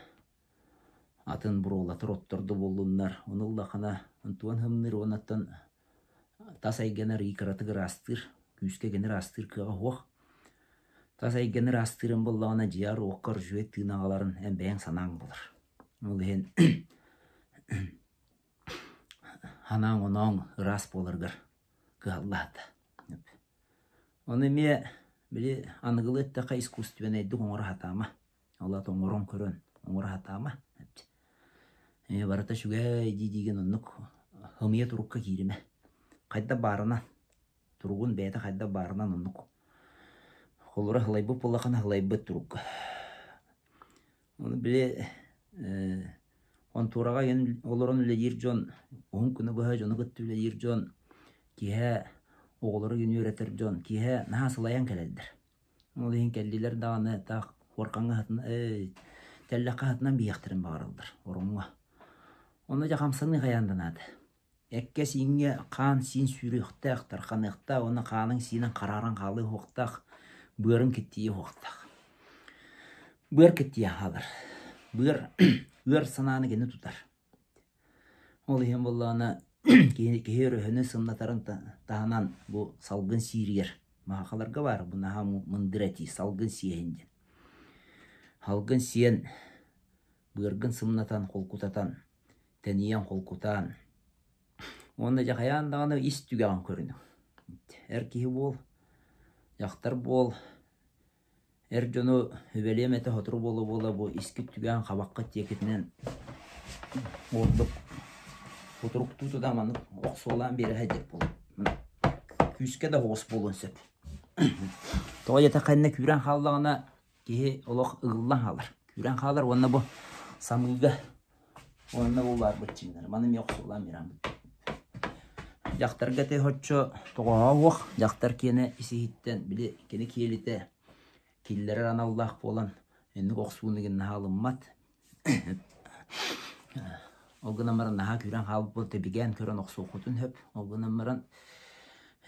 атын буруолатар оттор да буоллуннар, ону ыллаххына онтуон сымныыр уоннаттан тас эйгэни арыый кыратык ыраастыыр, күүскэ эгэни ыраастыыр кыаҕа суох. Тас эйгэни ыраастыырын буоллаҕына дьиэҕэр уоккар үчүгэй тыын аҕаларын эн бэйэҥ санааҥ буолар. Ол иһин санааҥ-онооҥ ыраас буоларыгар кыһаллаата. Ону эмиэ били аныгылыы эттэххэ искусственнайдык оҥоро сатаама. Ол аата оҥорон көрөн оҥоро сатаама. Барыта үчүгэй дии-диигин оннук ымыйа турукка кииримэ. Хайдах баарынан туругун бэйэтэ хайдах баарынан оннук. Холобура сылайбыт буоллаххына сылайбыт турукка. Ону били хонтуораҕа олорон үлэлиир дьон, уһун күнү быһа дьону кытта үлэлиир дьон, киэһэ оҕолору үөрэтэр дьон киэһэ наһаа сылайан кэлэллэр. Ол иһин кэллилэр даҕаны таах хуоркаҥҥа сытына тэллэххэ сытынан биһиэхтэрин баҕараллар ороҥҥо. Онно дьэ хамсаныы хайаан да наада. Эккэ-сииҥҥэ хаан-сиин сүүрүөхтээх, тарханыахтаах уонна хааныҥ-сииниҥ харааран хаалыа суохтаах, быарыҥ киттийиэ суохтаах. Быар киттийэ хаалар. Быар ыар санааны кини тутар. Ол иһин буоллаҕына киһи, киһи өрөһөнү сымнатарын таһынан бу салгын сииригэр маһахаларга баар бу наһаа мындыр этии салгын сиэһин диэн. Салгын сиэн быаргын сымнатан, холкутатан, тэнийэн холкутаан уонна дьэ хайаан даҕаны ис түгэҕин көрүнүҥ. Эр киһи буол, дьахтар буол, Эр дьону үбэлиэм этэ сотору буола-буола бу искит түгээн хабаххыт диэкитинэн ордук кутуруктуу тута маннык охсуолаан биэрэ сылдьар буолуо. Күүскэ да оҕус буолуон сөп. Тоҕо диэтэххэ иннэ күүрэн хааллаҕына киһи олох ыгыллан хаалар. Күүрэн хаалар уонна бу самыыга Уонна бу баар быччыҥнар. Маны эмиэ охсулаан биэрэн. Дьахтарга ити оччо тоҕооһо суох. Дьахтар киэнэ ис-иһиттэн били кини киэлитэ киллэрэр аналлаах буолан инник охсууну наһаа ылыммат. Ол гынан баран наһаа күүрэн хаалбыт тэбигээн көрөн охсуоххутун сөп. Ол гынан баран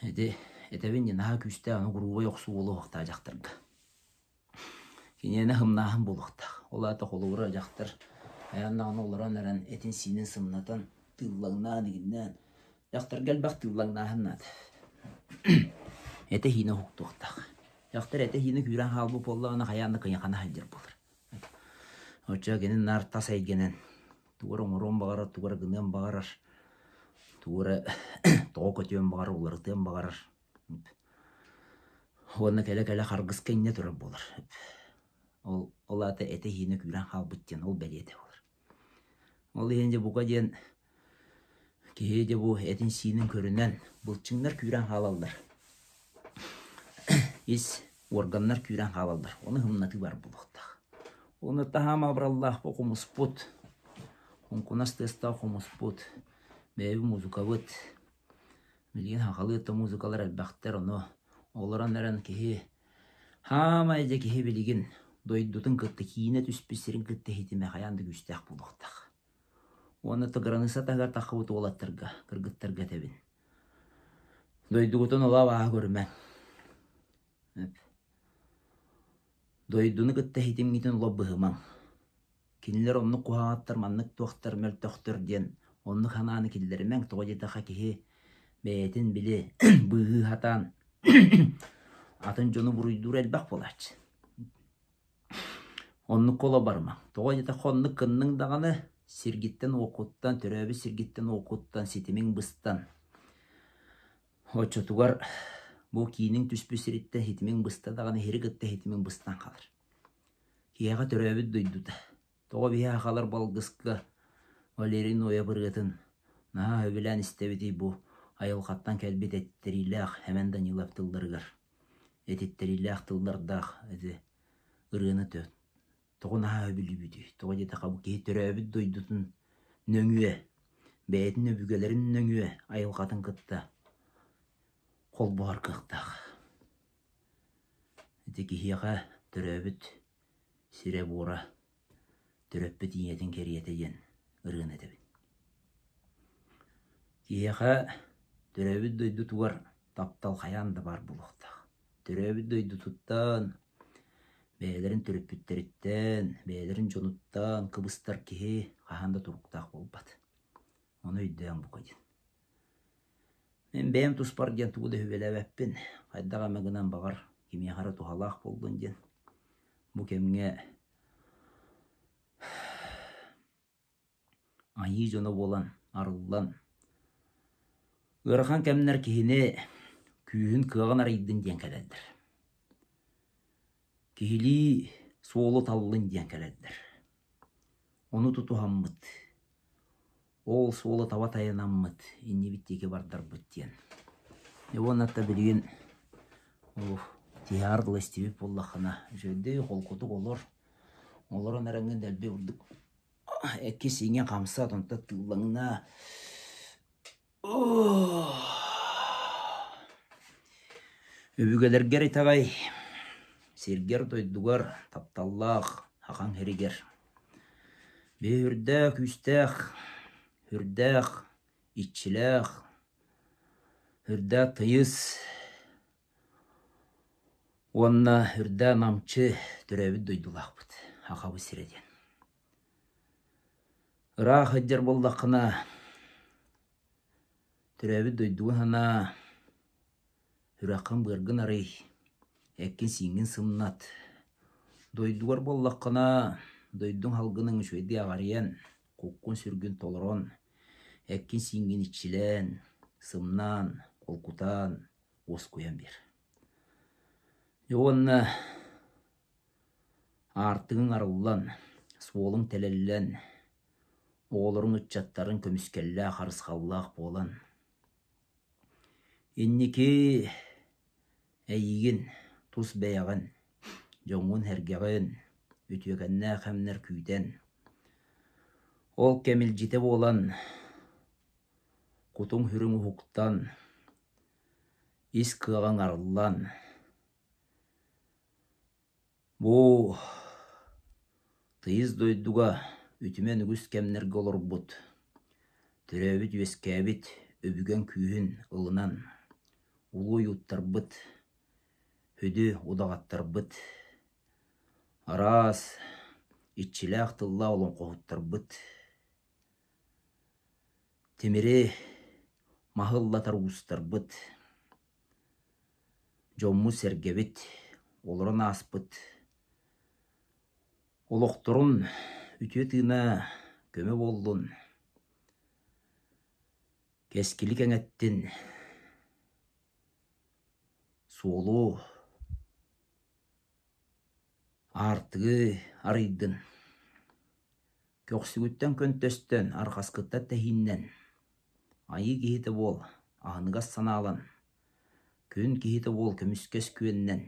ити этэбин дии наһаа күүстээх ону грубай охсуу буолуохтаах дьахтарга. Киниэнэ сымнааһын буолуохтаах. Ол аата холобура дьахтар хайаан даҕаны олорон эрэн этин-сиинин сымнатан, тыыллаҥнаан игиннээн, дьахтарга элбэх тыыллаҥнааһын наада. Этэ-сиинэ уһуктуохтаах. Дьахтар этэ-сиинэ күүрэн хаалбыт буоллаҕына хайаан да кыйахана сылдьар буолар. Оччо кини наар тас эйгэнэн тугу эрэ оҥоруон баҕарар, тугу эрэ гыныан баҕарар, тугу эрэ тоҕо көтүөн баҕарар, уларытыан баҕарар. Уонна кэлэ-кэлэ харгыска иҥнэ турар буолар. Ол, ол аата этэ-сиинэ күүрэн хаалбыт диэн ол бэлиэтэ буолар. Ол иһин дьэ бука диэн киһи дьэ бу этин-сиинин көрүнэн былчыҥнар күүрэн хаалаллар. Ис уорганнар күүрэн хаалаллар. Ону һымнатыы бар буолуохтаах. Ону таһаама абыраллаах бу хомуспут, хоҥкунас тыастаах хомуспут, бэйэбит музыкабыт. Билигин сахалыы да музыкалар элбэхтэр, ону олорон эрэн киһи Хаамай дьэ киһи билигин дойдутун кытта киинэ түспүт сирин кытта иһитимэ хайаан да күүстээх буолуохтаах. Уонна то граница таһыгар таххыбыт уолаттарга, кыргыттарга этэбин. Дойдугутун олоо абааһы көрүмэҥ. Дойдуну кытта иһитимҥитин олох быһымаҥ. Кинилэр оннук куһаҕаттар, маннык туохтар, мөлтөхтөр диэн оннук санааны киллэримэҥ. Тоҕо диэтэххэ киһи бэйэтин били быыһыы сатаан атын дьону буруйдуура элбэх буолааччы. Оннукка оло барымаҥ. Тоҕо диэтэххэ оннук гынныҥ даҕаны сиргиттэн-уоккуттан, төрөөбүт сиргиттэн-уоккуттан ситимиҥ быстан, оччотугар бу кииниҥ түспүт сириттэн ситимиҥ быста даҕаны сири кытта ситимиҥ быстан хаалар. Киһиэхэ төрөөбүт дойдута. Тоҕо биһи сахалар балгыска Валерий Ноев ырыатын наһаа сөбүлээн истэбитий бу айылҕаттан кэлбит этиттэриилээх Эмэн Данилов тылларыгар этиттэриилээх тыллардаах ити ырыаны тоҕо наһаа сөбүлүүбүтүй? Тоҕо диэтэххэ бу киһи төрөөбүт дойдутун нөҥүө, бэйэтин өбүгэлэрин нөҥүө айылҕатын кытта холбоһор кыахтаах. Ити киһиэхэ төрөөбүт сирэ-буора, төрөппүт ийэтин кэриэтэ диэн ырыаны этэбин. Киһиэхэ төрөөбүт дойдутугар таптал хайаан да баар буолуохтаах. Төрөөбүт дойдутуттан, бэйэлэрин төрөппүттэриттэн, бэйэлэрин дьонуттан кыбыстар киһи хаһан да туруктаах буолбат. Ону өйдөөн бука диэн. Мин бэйэм туспар диэн тугу да сүбэлээбэппин, хайдах эмэ гынан баҕар кимиэхэ эрэ туһалаах буоллун диэн. Бу кэмҥэ айыы дьоно буолан арыллан, ыарахан кэмнэр киһини күүһүн-кыаҕын арыйдын диэн кэлэллэр. Киһилии суолу таллын диэн кэлэллэр. Ону тутуһаммыт Ол суолу таба тайанаммыт, иннибит диэки бардарбыт диэн. Уонна билигин тиһэҕэр дылы истибит буоллаххына, үчүгэйдик холкутук олор, олорон эрэҥҥин дэлби бурдук экки-сииҥҥин хамсат, онтон тыыллаҥна Өбүгэлэргэр итэҕэй, сиргэр-дойдугар тапталлаах Хахаҥ сиригэр Биһи үрдээх күүстээх, үрдээх иччилээх, үрдээх тыйыс уонна үрдээх намчы төрөөбүт дойдулаахпыт Сахабыт сирэ диэн. Ыраах сылдьар буоллаххына, төрөөбүт дойдугун санаа, Сүрэххин-быаргын арый, эккин-сииҥҥин сымнат. Дойдугар буоллаххына, дойдуҥ салгынын үчүгэйдик аҕарыйан, куккун-сүргүн толорон, эккин-сииҥҥин иччилээн, сымнаан, холкутаан, уоскуйан биэр. Дьэ уонна аартыгыҥ арыллан, суолуҥ тэлэллэн, оҕолоруҥ, ыччаттарыҥ көмүскэллээх, харысхаллаах буолан, Инники эйигин, тус бэйэҕин, дьоҥҥун-сэргэҕин, үтүөкэннээх кэмнэр күүтэн, ол кэм илдьитэ буолан, кутуҥ-сүрүҥ уһуктан, ис кыаҕыҥ арыллан, Бу тыйыс дойдуга үтүмэн үгүс кэмнэргэ олорбут, төрөөбүт-үөскээбит өбүгэҥ күүһүн ылынан, улуу ойууттарбыт, сүдү удаҕаттарбыт, араас иччилээх тыллаах олоҥхоһуттарбыт, тимири, маһы ыллатар уустарбыт. Дьоммут-сэргэбит олорон ааспыт олохторун үтүө тыына көмө буоллун, кэскили кэҥэттин, суолу аартыгы арыйдын. Көхсүгүттэн көнтөстөн, арҕаскыттан тэһииннэн, айыы киһитэ буол, аһыныгас санаалан, күн киһитэ буол, көмүскэс күөннэн.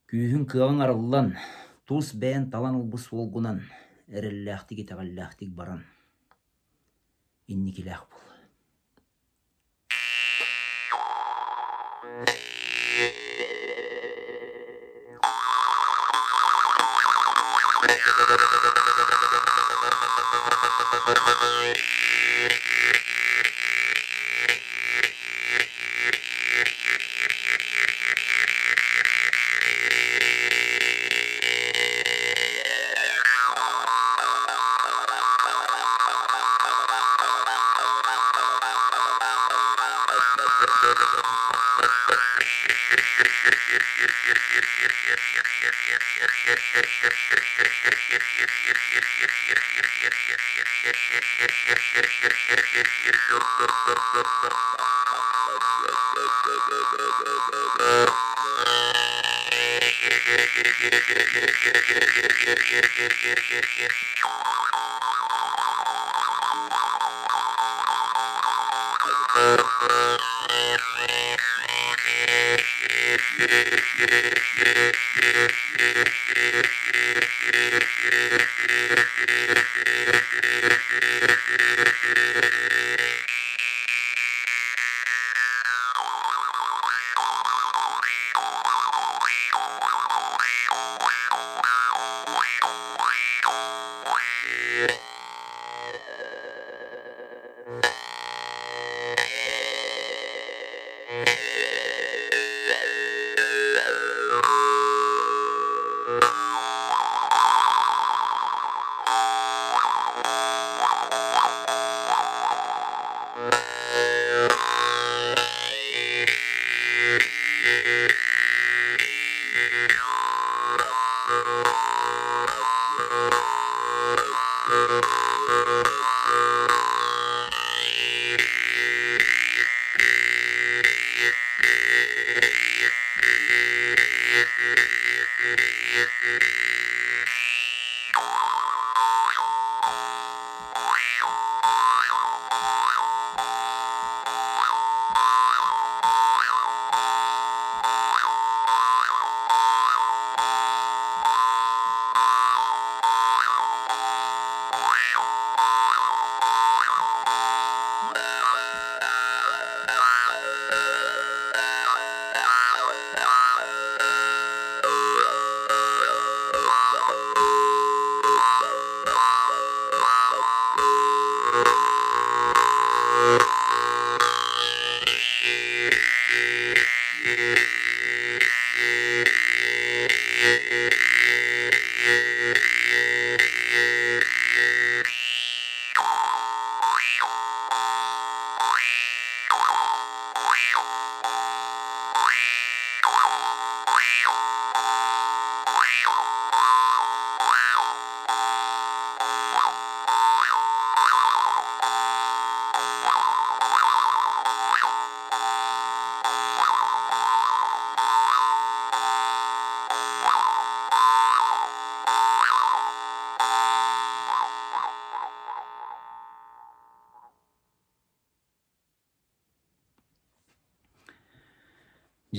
Күүһүҥ-кыаҕыҥ арыллан, тус бэйэн талан ылбыт суолгунан эрэллээхтик, итэҕэллээхтик баран, инникилээх буол.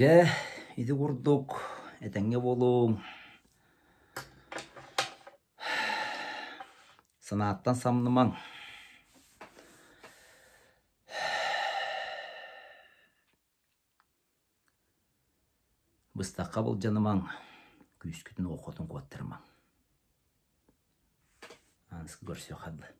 Дьэ, ити курдук этэҥҥэ буолуоҥ, санааттан самнымаҥ. Быстахха былдьанымаҥ, күүскүтүн-уоххутун куоттарымаҥ. Аныгыскы көрсүөххэ дылы.